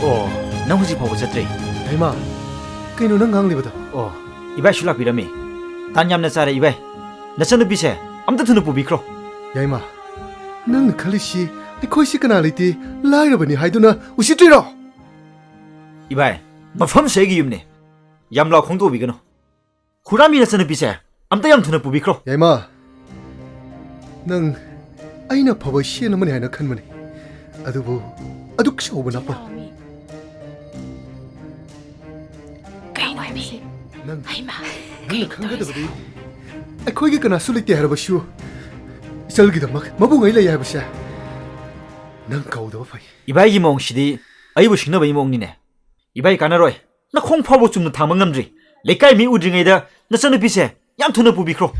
ꯑꯣ, ꯅꯪ ꯍꯧꯖꯤꯛ ꯐꯥꯎꯕ ꯆꯠꯇ꯭ꯔꯤ? ꯍꯦꯃꯥ! ꯀꯩꯅꯣ ꯅꯪ ꯉꯥꯡꯂꯤꯕꯗꯣ? ꯑꯣ, ꯏꯕꯥꯏꯁꯨ ꯂꯥꯛꯄꯤꯔꯝꯃꯤ꯫ ꯇꯥꯟ ꯌꯥꯝꯅ ꯆꯥꯔꯦ, ꯏꯕꯥꯏ꯫ ꯅꯆꯟꯅꯨꯄꯤꯁꯦ ꯑꯝꯇ ꯊꯨꯅ ꯄꯨꯕꯤꯈ꯭ꯔꯣ꯫ ꯌꯥꯏꯃ, ꯅꯪꯅ ꯈꯜꯂꯤꯁꯤ ꯑꯩꯈꯣꯏꯁꯤ ꯀꯅꯥ ꯂꯩꯇꯦ, ꯂꯥꯏꯔꯕꯅꯤ ꯍꯥꯏꯗꯨꯅ ꯎꯁꯤꯠꯇ꯭ꯔꯤꯔꯣ? ꯏꯕꯥꯏ, ꯃꯐꯝꯁꯦ ꯑꯩꯒꯤ ꯌꯨꯝꯅꯦ꯫ ꯌꯥꯝ ꯂꯥꯎ ꯈꯣꯡꯗꯣꯛꯄꯤꯒꯅꯨ꯫ ꯈꯨꯔꯥꯝꯕꯤ ꯅꯆꯟꯅꯨꯄꯤꯁꯦ ꯑꯝꯇ ꯌꯥꯝ ꯊꯨꯅ ꯄꯨꯕꯤꯈ꯭ꯔꯣ꯫ ꯌꯥꯏꯃ, ꯅꯪ ꯑꯩꯅ ꯑꯐꯕ ꯁꯦꯟ ꯑꯃꯅꯤ ꯍꯥꯏꯅ ꯈꯟꯕꯅꯤ, ꯑꯗꯨꯕꯨ ꯑꯗꯨꯛ ꯆꯥꯎꯕ ꯅꯥꯄꯜ꯫ ꯀꯩꯅꯣ ꯍꯥꯏꯕꯁꯦ? ꯅꯪ, ꯍꯩꯃꯥ, ꯅꯪꯅ ꯈꯪꯒꯗꯕꯗꯤ, ꯑꯩꯈꯣꯏꯒꯤ ꯀꯅꯥꯁꯨ ꯂꯩꯇꯦ ꯍꯥꯏꯔꯕꯁꯨ, ꯏꯆꯜꯒꯤꯗꯃꯛ ꯃꯕꯨꯡ ꯑꯩ ꯂꯩ ꯍꯥꯏꯕꯁꯦ ꯅꯪ ꯀꯥꯎꯗꯕ ꯐꯩ꯫ ꯏꯕꯥꯏꯒꯤ ꯃꯑꯣꯡꯁꯤꯗꯤ ꯑꯩꯕꯨ ꯁꯤꯡꯅꯕꯒꯤ ꯃꯑꯣꯡꯅꯤꯅꯦ꯫ ꯏꯕꯥꯏ ꯀꯥꯟꯅꯔꯣꯏ꯫ ꯅꯈꯣꯡ ꯐꯥꯎꯕ ꯆꯨꯝꯅ ꯊꯥꯡꯕ ꯉꯝꯗ꯭ꯔꯤ꯫ ꯂꯩꯀꯥꯏ ꯃꯤ ꯎꯗ꯭ꯔꯤꯉꯩꯗ ꯅꯆꯟꯅꯨꯄꯤꯁꯦ ꯌꯥꯝ ꯊꯨꯅ ꯄꯨꯕꯤꯈ꯭ꯔꯣ꯫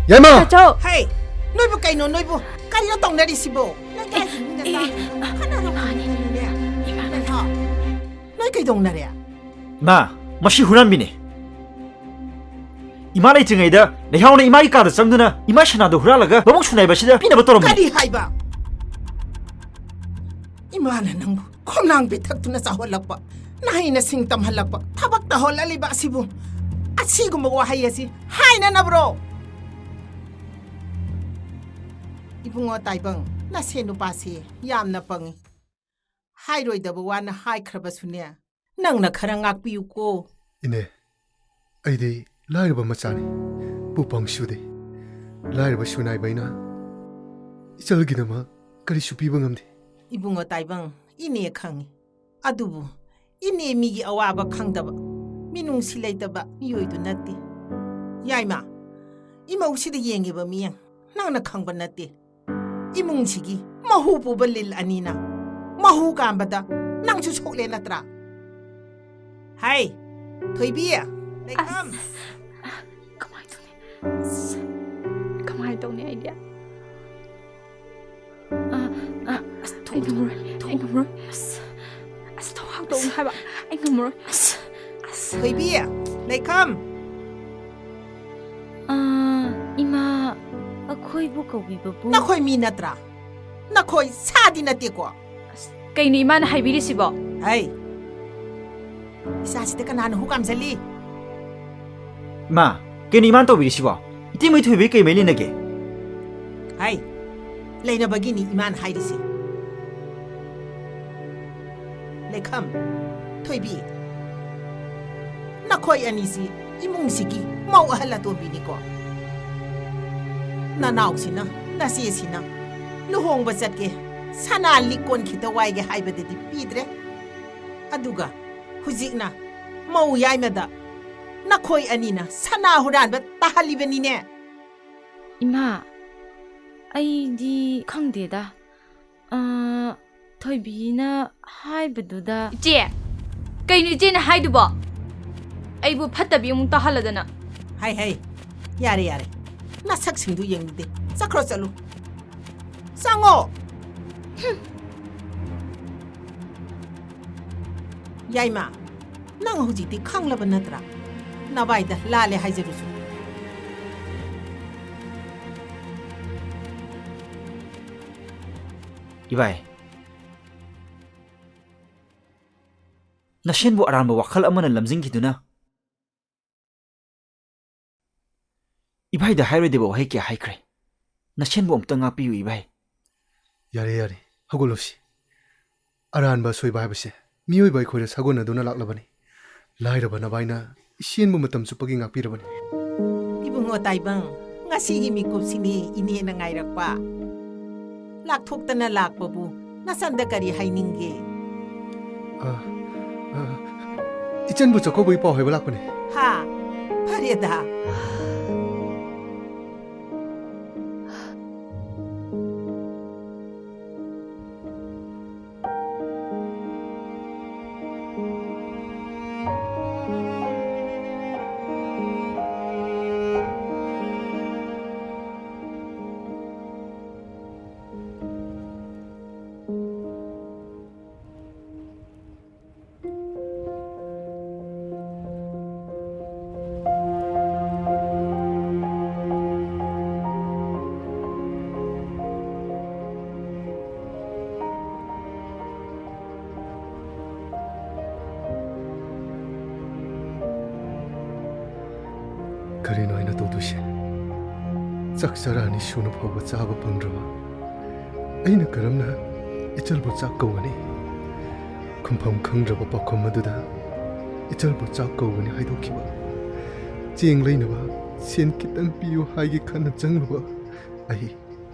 ꯌꯥꯏꯃ! ꯇꯥꯆꯧ! ꯍꯦ! ꯅꯣꯏꯕꯨ ꯀꯩꯅꯣ, ꯅꯣꯏꯕꯨ ꯀꯔꯤꯅꯣ ꯇꯧꯅꯔꯤꯁꯤꯕꯣ? ꯂꯩꯀꯥꯏꯒꯤ ꯃꯤꯅ ꯑꯦ, ꯇꯥꯔꯒ ꯑꯦ, ꯈꯟꯅꯔꯒ ꯏꯃꯥꯅꯦ, ꯂꯩꯔꯦ꯫ ꯏꯃꯥꯅꯦ꯫ ꯂꯩꯍꯥꯎ, ꯅꯣꯏ ꯀꯩꯗꯧꯅꯔꯦ? ꯏꯃꯥ, ꯃꯁꯤ ꯍꯨꯔꯥꯟꯕꯤꯅꯦ꯫ ꯏꯃꯥ ꯂꯩꯇ꯭ꯔꯤꯉꯩꯗ ꯂꯩꯍꯥꯎꯅ ꯏꯃꯥꯒꯤ ꯀꯥꯗ ꯆꯪꯗꯨꯅ ꯏꯃꯥ ꯁꯅꯥꯗꯣ ꯍꯨꯔꯥꯜꯂꯒ ꯃꯕꯨꯡ ꯁꯨꯅꯥꯏꯕꯁꯤꯗ ꯄꯤꯅꯕ ꯇꯧꯔꯝꯕꯅꯤ꯫ ꯀꯔꯤ ꯍꯥꯏꯕ? ꯏꯃꯥꯅ ꯅꯪꯕꯨ ꯈꯣꯝꯂꯥꯡ ꯄꯤꯊꯛꯇꯨꯅ ꯆꯥꯎꯍꯜꯂꯛꯄ, ꯅꯍꯩ ꯅꯁꯤꯡ ꯇꯝꯍꯜꯂꯛꯄ, ꯊꯕꯛ ꯇꯧꯍꯜꯂꯛꯂꯤꯕ ꯑꯁꯤꯕꯨ ꯑꯁꯤꯒꯨꯝꯕ ꯋꯥꯍꯩ ꯑꯁꯤ ꯍꯥꯏꯅꯅꯕ꯭ꯔꯣ? ꯏꯕꯨꯡꯉꯣ ꯇꯥꯏꯕꯪ, ꯅꯁꯦ ꯅꯨꯄꯥꯁꯤ ꯌꯥꯝꯅ ꯄꯪꯉꯤ꯫ ꯍꯥꯏꯔꯣꯏꯗꯕ ꯋꯥꯅ ꯍꯥꯏꯈ꯭ꯔꯕꯁꯨꯅꯦ, ꯅꯪꯅ ꯈꯔ ꯉꯥꯛꯄꯤꯌꯨꯀꯣ꯫ ꯏꯅꯦ, ꯑꯩꯗꯤ ꯂꯥꯏꯔꯕ ꯃꯆꯥꯅꯤ, ꯄꯨꯄꯪ ꯁꯨꯗꯦ꯫ ꯂꯥꯏꯔꯕ ꯁꯨꯅꯥꯏꯕ ꯑꯩꯅ ꯏꯆꯜꯒꯤꯗꯃꯛ ꯀꯔꯤꯁꯨ ꯄꯤꯕ ꯉꯝꯗꯦ꯫ ꯏꯕꯨꯡꯉꯣ ꯇꯥꯏꯕꯪ, ꯏꯅꯦ ꯈꯪꯉꯤ꯫ ꯑꯗꯨꯕꯨ ꯏꯅꯦ ꯃꯤꯒꯤ ꯑꯋꯥꯕ ꯈꯪꯗꯕ, ꯃꯤꯅꯨꯡꯁꯤ ꯂꯩꯇꯕ ꯃꯤꯑꯣꯏꯗꯨ ꯅꯠꯇꯦ꯫ ꯌꯥꯏꯃ, ꯏꯃꯧꯁꯤꯗ ꯌꯦꯡꯉꯤꯕ ꯃꯤꯌꯦꯡ ꯅꯪꯅ ꯈꯪꯕ ꯅꯠꯇꯦ꯫ ꯏꯃꯨꯡꯁꯤꯒꯤ ꯃꯍꯨ ꯄꯨꯕ ꯂꯤꯜ ꯑꯅꯤꯅ ꯃꯍꯨ ꯀꯥꯝꯕꯗ ꯅꯪꯁꯨ ꯁꯣꯛꯂꯦ ꯅꯠꯇ꯭ꯔꯥ? ꯍꯥꯏ, ꯊꯣꯏꯕꯤ, ꯂꯩꯈꯝ꯫ ꯑꯁ, ꯀꯃꯥꯏ ꯇꯧꯅꯤ? ꯑꯁ, ꯀꯃꯥꯏ ꯇꯧꯅꯤ ꯑꯩꯗꯤ? ꯑ, ꯑ, ꯑꯁ, ꯑꯩ ꯊꯣꯡ, ꯉꯝꯃꯔꯣꯏ, ꯊꯣꯡ, ꯑꯩ ꯉꯝꯃꯔꯣꯏ꯫ ꯑꯁ, ꯑꯁ, ꯊꯣꯡ ꯍꯥꯡꯗꯣꯛꯎ ꯍꯥꯏꯕ꯫ ꯑꯩ ꯉꯝꯃꯔꯣꯏ꯫ ꯑꯁ, ꯑꯁ꯫ ꯊꯣꯏꯕꯤ, ꯂꯩꯈꯝ꯫ ꯑ, ꯏꯃꯥ, ꯑꯩꯈꯣꯏꯕꯨ ꯀꯧꯕꯤꯕꯕꯨ? ꯅꯈꯣꯏ ꯃꯤ ꯅꯠꯇ꯭ꯔꯥ? ꯅꯈꯣꯏ ꯁꯥꯗꯤ ꯅꯠꯇꯦꯀꯣ? ꯑꯁ, ꯀꯩꯅꯣ ꯏꯃꯥꯅ ꯍꯥꯏꯕꯤꯔꯤꯁꯤꯕꯣ? ꯍꯩ! ꯏꯆꯥꯁꯤꯗ ꯀꯅꯥꯅ ꯍꯨ ꯀꯥꯝꯖꯜꯂꯤ? ꯏꯃꯥ, ꯀꯩꯅꯣ ꯏꯃꯥꯅ ꯇꯧꯕꯤꯔꯤꯁꯤꯕꯣ? ꯏꯇꯩꯃꯩ ꯊꯣꯏꯕꯤ ꯀꯩ ꯃꯔꯤ ꯂꯩꯅꯒꯦ? ꯍꯩ! ꯂꯩꯅꯕꯒꯤꯅꯤ ꯏꯃꯥꯅ ꯍꯥꯏꯔꯤꯁꯦ꯫ ꯂꯩꯈꯝ, ꯊꯣꯏꯕꯤ, ꯅꯈꯣꯏ ꯑꯅꯤꯁꯤ ꯏꯃꯨꯡꯁꯤꯒꯤ ꯃꯧ ꯑꯍꯜ ꯑꯇꯣꯝꯕꯤꯅꯤꯀꯣ? ꯅꯅꯥꯎꯁꯤꯅ, ꯅꯆꯦꯁꯤꯅ ꯂꯨꯍꯣꯡꯕ ꯆꯠꯀꯦ, ꯁꯅꯥ ꯂꯤꯛꯀꯣꯟ ꯈꯤꯇ ꯋꯥꯏꯒꯦ ꯍꯥꯏꯕꯗꯗꯤ ꯄꯤꯗ꯭ꯔꯦ꯫ ꯑꯗꯨꯒ ꯍꯧꯖꯤꯛꯅ ꯃꯧ ꯌꯥꯏꯃꯗ ꯅꯈꯣꯏ ꯑꯅꯤꯅ ꯁꯅꯥ ꯍꯨꯔꯥꯟꯕ ꯇꯥꯍꯜꯂꯤꯕꯅꯤꯅꯦ꯫ ꯏꯃꯥ, ꯑꯩꯗꯤ ꯈꯪꯗꯦꯗ꯫ ꯑ, ꯊꯣꯏꯕꯤꯅ ꯍꯥꯏꯕꯗꯨꯗ꯫ ꯏꯆꯦ! ꯀꯩꯅꯣ ꯏꯆꯦꯅ ꯍꯥꯏꯗꯨꯕꯣ? ꯑꯩꯕꯨ ꯐꯠꯇꯕꯤ ꯑꯃꯨꯛ ꯇꯥꯍꯜꯂꯗꯅ꯫ ꯍꯥꯏ, ꯍꯥꯏ꯫ ꯌꯥꯔꯦ, ꯌꯥꯔꯦ꯫ ꯅꯁꯛꯁꯤꯡꯗꯨ ꯌꯦꯡꯅꯤꯡꯗꯦ꯫ ꯆꯠꯈ꯭ꯔꯣ, ꯆꯠꯂꯨ꯫ ꯆꯪꯉꯣ꯫ ꯍꯨꯝ꯫ ꯌꯥꯏꯃ, ꯅꯪ ꯍꯧꯖꯤꯛꯇꯤ ꯈꯪꯂꯕ ꯅꯠꯇ꯭ꯔꯥ? ꯅꯕꯥꯏꯗ ꯂꯥꯜꯂꯦ ꯍꯥꯏꯖꯔꯨꯁꯨ꯫ ꯏꯕꯥꯏ, ꯅꯁꯦꯟꯕꯨ ꯑꯔꯥꯟꯕ ꯋꯥꯈꯜ ꯑꯃꯅ ꯂꯝꯖꯤꯡꯈꯤꯗꯨꯅ ꯏꯚꯥꯏꯗ ꯍꯥꯏꯔꯣꯏꯗꯕ ꯋꯥꯍꯩ ꯀꯌꯥ ꯍꯥꯏꯈ꯭ꯔꯦ꯫ ꯅꯁꯦꯟꯕꯨ ꯑꯃꯨꯛꯇ ꯉꯥꯛꯄꯤꯌꯨ, ꯏꯚꯥꯏ꯫ ꯌꯥꯔꯦ, ꯌꯥꯔꯦ, ꯍꯧꯒꯠꯂꯣꯁꯤ꯫ ꯑꯔꯥꯟꯕ ꯑꯁꯣꯏꯕ ꯍꯥꯏꯕꯁꯦ ꯃꯤꯑꯣꯏꯕ ꯑꯩꯈꯣꯏꯗ ꯁꯥꯒꯣꯟꯅꯗꯨꯅ ꯂꯥꯛꯂꯕꯅꯤ꯫ ꯂꯥꯏꯔꯕ ꯅꯕꯥꯏꯅ ꯏꯁꯦꯟꯕꯨ ꯃꯇꯝ ꯆꯨꯞꯄꯒꯤ ꯉꯥꯛꯄꯤꯔꯕꯅꯤ꯫ ꯏꯕꯨꯡꯉꯣ ꯇꯥꯏꯕꯪ, ꯉꯁꯤꯒꯤ ꯃꯤꯀꯨꯞꯁꯤꯅꯤ ꯏꯅꯦꯅ ꯉꯥꯏꯔꯛꯄ꯫ ꯂꯥꯛꯊꯣꯛꯇꯅ ꯂꯥꯛꯄꯕꯨ ꯅꯆꯟꯗ ꯀꯔꯤ ꯍꯥꯏꯅꯤꯡꯒꯦ? ꯑ, ꯑ, ꯏꯆꯟꯕꯨ ꯆꯥꯛꯀꯧꯕꯒꯤ ꯄꯥꯎ ꯍꯥꯏꯕ ꯂꯥꯛꯄꯅꯦ꯫ ꯍꯥ? ꯐꯔꯦꯗ꯫ ꯀꯔꯤꯅꯣ ꯑꯩꯅ ꯇꯧꯗꯣꯏꯁꯦ? ꯆꯥꯛ ꯆꯔꯥ ꯑꯅꯤ ꯁꯨꯅ ꯐꯥꯎꯕ ꯆꯥꯕ ꯐꯪꯗ꯭ꯔꯕ ꯑꯩꯅ ꯀꯔꯝꯅ ꯏꯆꯜꯕꯨ ꯆꯥꯛ ꯀꯧꯒꯅꯤ? ꯈꯨꯝꯐꯝ ꯈꯪꯗ꯭ꯔꯕ ꯄꯥꯎꯈꯨꯝ ꯑꯗꯨꯗ ꯏꯆꯜꯕꯨ ꯆꯥꯛ ꯀꯧꯒꯅꯤ ꯍꯥꯏꯗꯣꯛꯈꯤꯕ, ꯆꯦꯡ ꯂꯩꯅꯕ ꯁꯦꯟ ꯈꯤꯇꯪ ꯄꯤꯌꯨ ꯍꯥꯏꯒꯦ ꯈꯟꯅ ꯆꯪꯂꯨꯕ ꯑꯩ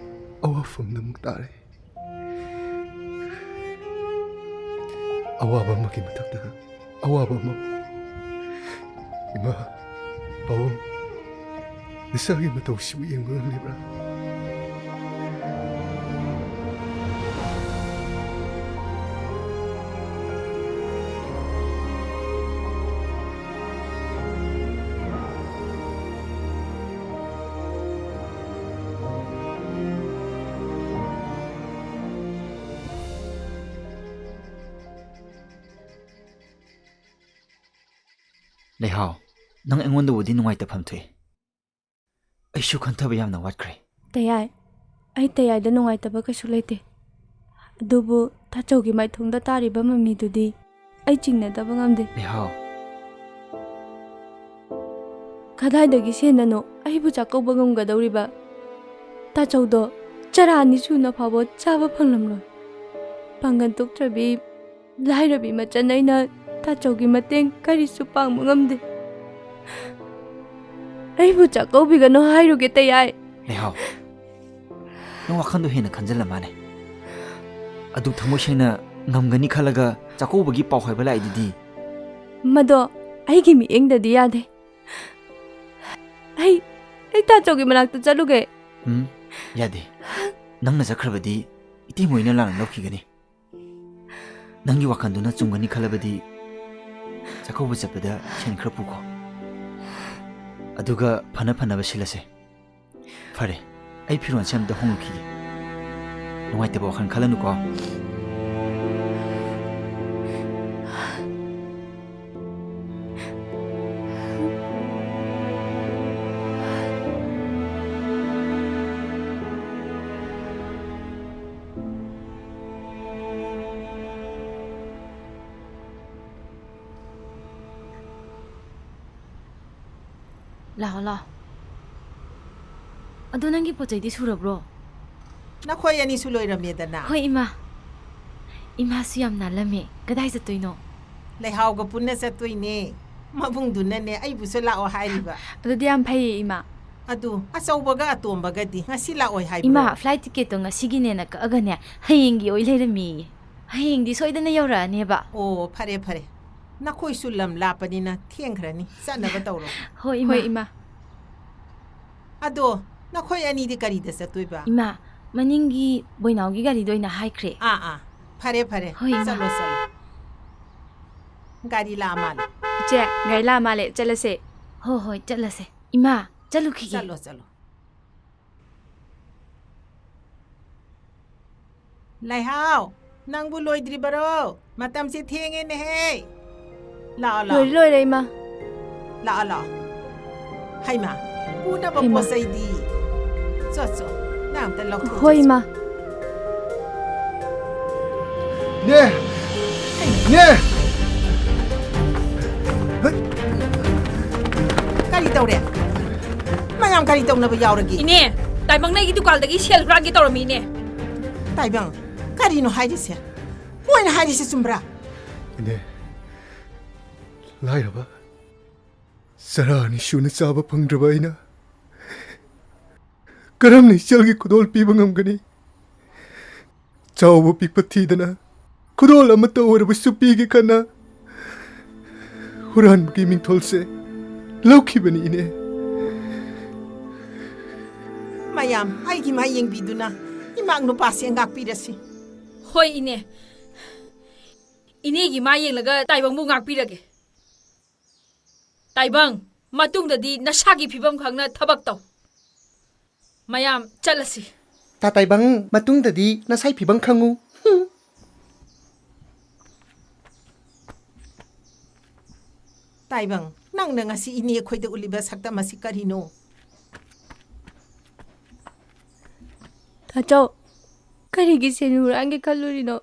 ꯑꯋꯥꯐꯝꯗ ꯑꯃꯨꯛ ꯇꯥꯔꯦ꯫ ꯑꯋꯥꯕ ꯑꯃꯒꯤ ꯃꯊꯛꯇ ꯑꯋꯥꯕ ꯑꯃ꯫ ꯏꯃꯥ, ꯄꯥꯕꯨꯡ, ꯏꯆꯥꯒꯤ ꯃꯇꯧꯁꯤꯕꯨ ꯌꯦꯡꯕ ꯉꯝꯂꯤꯕ꯭ꯔꯥ? ꯂꯩꯍꯥꯎ, ꯅꯪ ꯑꯩꯉꯣꯟꯗꯕꯨꯗꯤ ꯅꯨꯡꯉꯥꯏꯇꯐꯝ ꯊꯣꯛꯏ꯫ ꯑꯩꯁꯨ ꯈꯟꯊꯕ ꯌꯥꯝꯅ ꯋꯥꯠꯈ꯭ꯔꯦ꯫ ꯇꯌꯥꯏ, ꯑꯩ ꯇꯌꯥꯏꯗ ꯅꯨꯡꯉꯥꯏꯇꯕ ꯀꯩꯁꯨ ꯂꯩꯇꯦ꯫ ꯑꯗꯨꯕꯨ ꯇꯥꯆꯧꯒꯤ ꯃꯥꯏꯊꯣꯡꯗ ꯇꯥꯔꯤꯕ ꯃꯃꯤꯗꯨꯗꯤ ꯑꯩ ꯆꯤꯡꯅꯗꯕ ꯉꯝꯗꯦ꯫ ꯂꯩꯍꯥꯎ꯫ ꯀꯗꯥꯏꯗꯒꯤ ꯁꯦꯟꯅꯅꯣ ꯑꯩꯕꯨ ꯆꯥꯛꯀꯧꯕ ꯉꯝꯒꯗꯧꯔꯤꯕ? ꯇꯥꯆꯧꯗꯣ ꯆꯔꯥ ꯑꯅꯤ ꯁꯨꯅ ꯐꯥꯎꯕ ꯆꯥꯕ ꯐꯪꯂꯝꯂꯣꯏ꯫ ꯄꯥꯡꯒꯜ ꯊꯣꯛꯇ꯭ꯔꯕꯤ ꯂꯥꯏꯔꯕꯤ ꯃꯆꯟ ꯑꯩꯅ ꯇꯥꯆꯧꯒꯤ ꯃꯇꯦꯡ ꯀꯔꯤꯁꯨ ꯄꯥꯡꯕ ꯉꯝꯗꯦ꯫ ꯑꯩꯕꯨ ꯆꯥꯛꯀꯧꯕꯤꯒꯅꯨ ꯍꯥꯏꯔꯨꯒꯦ ꯇꯌꯥꯏ꯫ ꯂꯩꯍꯥꯎ, ꯅꯪ ꯋꯥꯈꯜꯗꯣ ꯍꯦꯟꯅ ꯈꯟꯖꯜꯂ ꯃꯥꯅꯦ꯫ ꯑꯗꯨ ꯊꯃꯣꯏ ꯁꯦꯡꯅ ꯉꯝꯒꯅꯤ ꯈꯜꯂꯒ ꯆꯥꯛꯀꯧꯕꯒꯤ ꯄꯥꯎ ꯍꯥꯏꯕ ꯂꯥꯛꯏꯗꯨꯗꯤ꯫ ꯃꯗꯣ ꯑꯩꯒꯤ ꯃꯤꯠꯌꯦꯡꯗꯗꯤ ꯌꯥꯗꯦ꯫ ꯑꯩ, ꯑꯩ ꯇꯥꯆꯧꯒꯤ ꯃꯅꯥꯛꯇ ꯆꯠꯂꯨꯒꯦ꯫ ꯎꯝ, ꯌꯥꯗꯦ꯫ ꯅꯪꯅ ꯆꯠꯈ꯭ꯔꯕꯗꯤ ꯏꯇꯩꯃ ꯍꯣꯏꯅ ꯂꯥꯟꯅ ꯂꯧꯈꯤꯒꯅꯤ꯫ ꯅꯪꯒꯤ ꯋꯥꯈꯜꯗꯨꯅ ꯆꯨꯝꯒꯅꯤ ꯈꯜꯂꯕꯗꯤ ꯆꯥꯛꯀꯧꯕ ꯆꯠꯄꯗ ꯁꯦꯟ ꯈꯔ ꯄꯨꯈꯣ꯫ ꯑꯗꯨꯒ ꯐꯅ ꯐꯅꯕ ꯁꯤꯜꯂꯁꯦ꯫ ꯐꯔꯦ, ꯑꯩ ꯐꯤꯔꯣꯜꯁꯦ ꯑꯝꯇ ꯍꯣꯡꯉꯨꯈꯤꯒꯦ꯫ ꯅꯨꯡꯉꯥꯏꯇꯕ ꯋꯥꯈꯜ ꯈꯜꯂꯅꯨꯀꯣ꯫ ꯂꯥꯛꯑꯣ, ꯂꯥꯛꯑꯣ꯫ ꯑꯗꯣ ꯅꯪꯒꯤ ꯄꯣꯠ ꯆꯩꯗꯤ ꯁꯨꯔꯕ꯭ꯔꯣ? ꯅꯈꯣꯏ ꯑꯅꯤꯁꯨ ꯂꯣꯏꯔꯝꯃꯦꯗꯅ? ꯍꯣꯏ, ꯏꯃꯥ꯫ ꯏꯃꯥꯁꯨ ꯌꯥꯝ ꯅꯥꯜꯂꯝꯃꯦ꯫ ꯀꯗꯥꯏ ꯆꯠꯇꯣꯏꯅꯣ? ꯂꯩꯍꯥꯎꯒ ꯄꯨꯟꯅ ꯆꯠꯇꯣꯏꯅꯦ꯫ ꯃꯕꯨꯡꯗꯨꯅꯅꯦ, ꯑꯩꯕꯨꯁꯨ ꯂꯥꯛꯑꯣ ꯍꯥꯏꯔꯤꯕ꯫ ꯑꯗꯨꯗꯤ ꯌꯥꯝ ꯐꯩꯌꯦ, ꯏꯃꯥ꯫ ꯑꯗꯨ ꯑꯆꯧꯕꯒ ꯑꯇꯣꯝꯕꯒꯗꯤ ꯉꯁꯤ ꯂꯥꯛꯑꯣꯏ ꯍꯥꯏꯕ꯭ꯔꯣ? ꯏꯃꯥ, flight ticketꯇꯣ ꯉꯁꯤꯒꯤꯅꯦꯅ ꯀꯛꯑꯒꯅꯦ, ꯍꯌꯦꯡꯒꯤ ꯑꯣꯏ ꯂꯩꯔꯝꯃꯦꯌꯦ꯫ ꯍꯌꯦꯡꯗꯤ ꯁꯣꯏꯗꯅ ꯌꯧꯔꯛꯑꯅꯦꯕ꯫ ꯑꯣ, ꯐꯔꯦ, ꯐꯔꯦ꯫ ꯅꯈꯣꯏꯁꯨ ꯂꯝ ꯂꯥꯞꯄꯅꯤꯅ ꯊꯦꯡꯈ꯭ꯔꯅꯤ꯫ ꯆꯠꯅꯕ ꯇꯧꯔꯣ꯫ ꯍꯣꯏ, ꯏꯃꯥ꯫ ꯍꯣꯏ, ꯏꯃꯥ꯫ ꯑꯗꯣ ꯅꯈꯣꯏ ꯑꯅꯤꯗꯤ ꯀꯔꯤꯗ ꯆꯠꯇꯣꯏꯕ? ꯏꯃꯥ, ꯃꯅꯤꯡꯒꯤ ꯕꯣꯏꯅꯥꯎꯒꯤ ꯒꯥꯔꯤꯗꯣ ꯑꯣꯏꯅ ꯍꯥꯏꯈ꯭ꯔꯦ꯫ ꯑꯥ, ꯑꯥ꯫ ꯐꯔꯦ, ꯐꯔꯦ꯫ ꯍꯣꯏ, ꯏꯃꯥ꯫ ꯆꯠꯂꯣ, ꯆꯠꯂꯣ꯫ ꯒꯥꯔꯤ ꯂꯥꯛꯑ ꯃꯥꯜꯂꯦ꯫ ꯏꯆꯦ, ꯒꯥꯔꯤ ꯂꯥꯛꯑ ꯃꯥꯜꯂꯦ꯫ ꯆꯠꯂꯁꯦ꯫ ꯍꯣꯏ, ꯍꯣꯏ, ꯆꯠꯂꯁꯦ꯫ ꯏꯃꯥ, ꯆꯠꯂꯨꯈꯤꯒꯦ꯫ ꯆꯠꯂꯣ, ꯆꯠꯂꯣ꯫ ꯂꯩꯍꯥꯎ, ꯅꯪꯕꯨ ꯂꯣꯏꯗ꯭ꯔꯤꯕꯔꯣ? ꯃꯇꯝꯁꯦ ꯊꯦꯡꯉꯦꯅꯦꯍꯦ꯫ ꯂꯥꯛꯑꯣ, ꯂꯥꯛꯑꯣ꯫ ꯂꯣꯏꯔꯦ, ꯂꯣꯏꯔꯦ, ꯏꯃꯥ꯫ ꯂꯥꯛꯑꯣ, ꯂꯥꯛꯑꯣ꯫ ꯍꯩꯃꯥ, ꯄꯨꯅꯕ ꯍꯩꯃꯥ꯫ ꯄꯣꯠ ꯆꯩꯗꯤ? ꯆꯣ, ꯆꯣ, ꯅꯪ ꯑꯝꯇ ꯂꯧꯊꯣꯛ ꯍꯣꯏ, ꯆꯠꯁꯤ꯫ ꯏꯃꯥ꯫ ꯅꯦ! ꯅꯦ! ꯀꯔꯤ ꯇꯧꯔꯦ? ꯃꯌꯥꯝ ꯀꯔꯤ ꯇꯧꯅꯕ ꯌꯥꯎꯔꯒꯦ? ꯏꯅꯦ, ꯇꯥꯏꯕꯪꯅ ꯑꯩꯒꯤ ꯗꯨꯀꯥꯟꯗꯒꯤ ꯁꯦꯜ ꯍꯨꯔꯥꯟꯒꯦ ꯇꯧꯔꯝꯃꯤ, ꯏꯅꯦ꯫ ꯇꯥꯏꯕꯪ, ꯀꯔꯤꯅꯣ ꯍꯥꯏꯔꯤꯁꯦ? ꯃꯣꯏꯅ ꯍꯥꯏꯔꯤꯁꯦ ꯆꯨꯝꯕ꯭ꯔꯥ? ꯏꯅꯦ, ꯂꯥꯏꯔꯕ, ꯆꯔꯥ ꯑꯅꯤ ꯁꯨꯅ ꯆꯥꯕ ꯐꯪꯗ꯭ꯔꯕ ꯑꯩꯅ ꯀꯔꯝꯅ ꯏꯆꯜꯒꯤ ꯈꯨꯗꯣꯜ ꯄꯤꯕ ꯉꯝꯒꯅꯤ? ꯆꯥꯎꯕ ꯄꯤꯛꯄ ꯊꯤꯗꯅ ꯈꯨꯗꯣꯜ ꯑꯃꯠꯇ ꯑꯣꯏꯔꯕꯁꯨ ꯄꯤꯒꯦ ꯈꯟꯅ ꯍꯨꯔꯥꯟꯕꯒꯤ ꯃꯤꯡꯊꯣꯜꯁꯦ ꯂꯧꯈꯤꯕꯅꯤ, ꯏꯅꯦ꯫ ꯃꯌꯥꯝ, ꯑꯩꯒꯤ ꯃꯥꯏ ꯌꯦꯡꯕꯤꯗꯨꯅ ꯏꯃꯥ ꯅꯨꯄꯥꯁꯦ ꯉꯥꯛꯄꯤꯔꯁꯤ꯫ ꯍꯣꯏ, ꯏꯅꯦ꯫ ꯏꯅꯦꯒꯤ ꯃꯥꯏ ꯌꯦꯡꯂꯒ ꯇꯥꯏꯕꯪꯕꯨ ꯉꯥꯛꯄꯤꯔꯒꯦ꯫ ꯇꯥꯏꯕꯪ, ꯃꯇꯨꯡꯗꯗꯤ ꯅꯁꯥꯒꯤ ꯐꯤꯕꯝ ꯈꯪꯅ ꯊꯕꯛ ꯇꯧ꯫ ꯃꯌꯥꯝ ꯆꯠꯂꯁꯤ꯫ ꯇꯥ ꯇꯥꯏꯕꯪ, ꯃꯇꯨꯡꯗꯗꯤ ꯅꯁꯥꯏ ꯐꯤꯕꯝ ꯈꯪꯉꯨ꯫ ꯇꯥꯏꯕꯪ, ꯅꯪꯅ ꯉꯁꯤ ꯏꯅꯦ ꯑꯩꯈꯣꯏꯗ ꯎꯠꯂꯤꯕ ꯁꯛꯇꯝ ꯑꯁꯤ ꯀꯔꯤꯅꯣ? ꯇꯥꯆꯧ, ꯀꯔꯤꯒꯤ ꯁꯦꯟ ꯍꯨꯔꯥꯟꯒꯦ ꯈꯜꯂꯨꯔꯤꯅꯣ?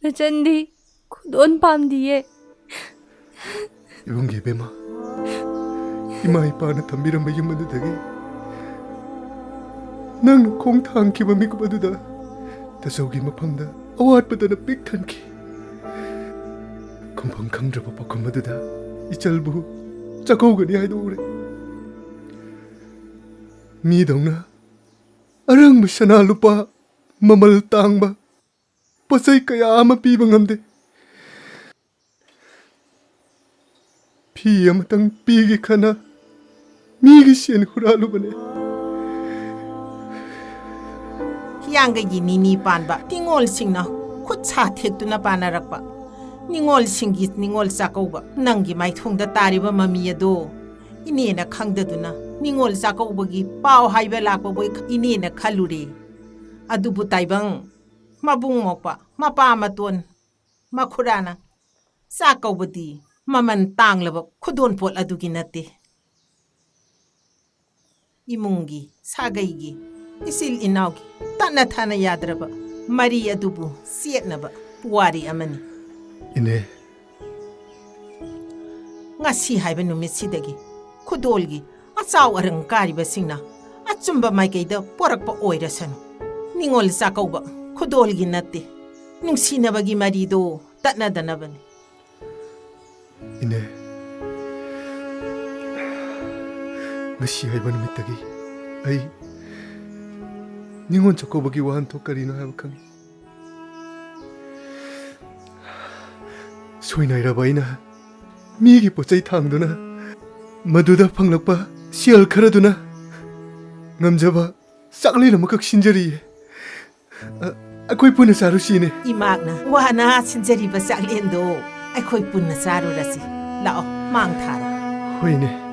ꯅꯆꯟꯗꯤ ꯈꯨꯗꯣꯟ ꯄꯥꯝꯗꯤꯌꯦ꯫ ꯏꯕꯨꯡꯒꯤ ꯏꯕꯦꯝꯃ, ꯏꯃꯥ ꯏꯄꯥꯅ ꯊꯝꯕꯤꯔꯝꯕ ꯌꯨꯝ ꯑꯗꯨꯗꯒꯤ ꯅꯪꯅ ꯈꯣꯡ ꯊꯥꯡꯈꯤꯕ ꯃꯤꯀꯨꯞ ꯑꯗꯨꯗ ꯇꯥꯆꯧꯒꯤ ꯃꯐꯝꯗ ꯑꯋꯥꯠꯄꯗꯅ ꯄꯤꯛ ꯊꯟꯈꯤ꯫ ꯈꯨꯝꯐꯝ ꯈꯪꯗ꯭ꯔꯕ ꯄꯥꯎꯈꯨꯝ ꯑꯗꯨꯗ ꯏꯆꯜꯕꯨ ꯆꯥꯛꯀꯧꯒꯅꯤ ꯍꯥꯏꯗꯣꯛꯎꯔꯦ꯫ ꯃꯤꯗꯧꯅ ꯑꯔꯪꯕ ꯁꯅꯥ ꯂꯨꯄꯥ ꯃꯃꯜ ꯇꯥꯡꯕ ꯄꯣꯠꯆꯩ ꯀꯌꯥ ꯑꯃ ꯄꯤꯕ ꯉꯝꯗꯦ꯫ ꯐꯤ ꯑꯃꯇꯪ ꯄꯤꯒꯦ ꯈꯟꯅ ꯃꯤꯒꯤ ꯁꯦꯟ ꯍꯨꯔꯥꯜꯂꯨꯕꯅꯦ꯫ ꯍꯤꯌꯥꯡꯒꯩꯒꯤ ꯅꯤꯅꯤ ꯄꯥꯟꯕ ꯅꯤꯉꯣꯜꯁꯤꯡꯅ ꯈꯨꯠ ꯁꯥ ꯊꯦꯛꯇꯨꯅ ꯄꯥꯟꯅꯔꯛꯄ ꯅꯤꯉꯣꯜꯁꯤꯡꯒꯤ ꯅꯤꯉꯣꯜ ꯆꯥꯛꯀꯧꯕ꯫ ꯅꯪꯒꯤ ꯃꯥꯏꯊꯣꯡꯗ ꯇꯥꯔꯤꯕ ꯃꯃꯤ ꯑꯗꯣ ꯏꯅꯦꯅ ꯈꯪꯗꯗꯨꯅ ꯅꯤꯉꯣꯜ ꯆꯥꯛꯀꯧꯕꯒꯤ ꯄꯥꯎ ꯍꯥꯏꯕ ꯂꯥꯛꯄꯕꯨ ꯏꯅꯦꯅ ꯈꯜꯂꯨꯔꯦ꯫ ꯑꯗꯨꯕꯨ ꯇꯥꯏꯕꯪ ꯃꯕꯨꯡ ꯃꯧꯄ꯭ꯋꯥ ꯃꯄꯥ ꯃꯇꯣꯟ ꯃꯈꯨꯔꯥꯅ ꯆꯥꯛ ꯀꯧꯕꯗꯤ ꯃꯃꯜ ꯇꯥꯡꯂꯕ ꯈꯨꯗꯣꯜꯄꯣꯠ ꯑꯗꯨꯒꯤ ꯅꯠꯇꯦ꯫ ꯏꯃꯨꯡꯒꯤ, ꯁꯥꯒꯩꯒꯤ, ꯏꯆꯤꯜ ꯏꯅꯥꯎꯒꯤ ꯇꯠꯅ ꯊꯥꯅ ꯌꯥꯗ꯭ꯔꯕ ꯃꯔꯤ ꯑꯗꯨꯕꯨ ꯆꯦꯠꯅꯕ ꯄꯨꯋꯥꯔꯤ ꯑꯃꯅꯤ꯫ ꯏꯅꯦ꯫ ꯉꯁꯤ ꯍꯥꯏꯕ ꯅꯨꯃꯤꯠꯁꯤꯗꯒꯤ ꯈꯨꯗꯣꯜꯒꯤ ꯑꯆꯥꯎ ꯑꯔꯪ ꯀꯥꯔꯤꯕꯁꯤꯡꯅ ꯑꯆꯨꯝꯕ ꯃꯥꯏꯀꯩꯗ ꯄꯣꯔꯛꯄ ꯑꯣꯏꯔꯁꯅꯨ꯫ ꯅꯤꯉꯣꯜ ꯆꯥꯛꯀꯧꯕ ꯈꯨꯗꯣꯜꯒꯤ ꯅꯠꯇꯦ, ꯅꯨꯡꯁꯤꯅꯕꯒꯤ ꯃꯔꯤꯗꯣ ꯇꯠꯅꯗꯅꯕꯅꯤ꯫ ꯏꯅꯦ, ꯉꯁꯤ ꯍꯥꯏꯕ ꯅꯨꯃꯤꯠꯇꯒꯤ ꯑꯩ ꯅꯤꯉꯣꯜ ꯆꯥꯛꯀꯧꯕꯒꯤ ꯋꯥꯍꯟꯊꯣꯛ ꯀꯔꯤꯅꯣ ꯍꯥꯏꯕ ꯈꯪꯉꯤ꯫ ꯁꯣꯏꯅꯥꯏꯔꯕ ꯑꯩꯅ ꯃꯤꯒꯤ ꯄꯣꯠꯆꯩ ꯊꯥꯡꯗꯨꯅ ꯃꯗꯨꯗ ꯐꯪꯂꯛꯄ ꯁꯦꯜ ꯈꯔꯗꯨꯅ ꯉꯝꯖꯕ ꯆꯥꯛꯂꯦꯟ ꯑꯃꯈꯛ ꯁꯤꯟꯖꯔꯤꯌꯦ꯫ ꯑ, ꯑꯩꯈꯣꯏ ꯄꯨꯟꯅ ꯆꯥꯔꯨꯁꯤꯅꯦ꯫ ꯏꯃꯥꯛꯅ ꯋꯥꯅ ꯁꯤꯟꯖꯔꯤꯕ ꯆꯥꯛꯂꯦꯟꯗꯣ ꯑꯩꯈꯣꯏ ꯄꯨꯟꯅ ꯆꯥꯔꯨꯔꯁꯤ꯫ ꯂꯥꯛꯑꯣ, ꯃꯥꯡ ꯊꯥꯔꯣ꯫ ꯍꯣꯏꯅꯦ꯫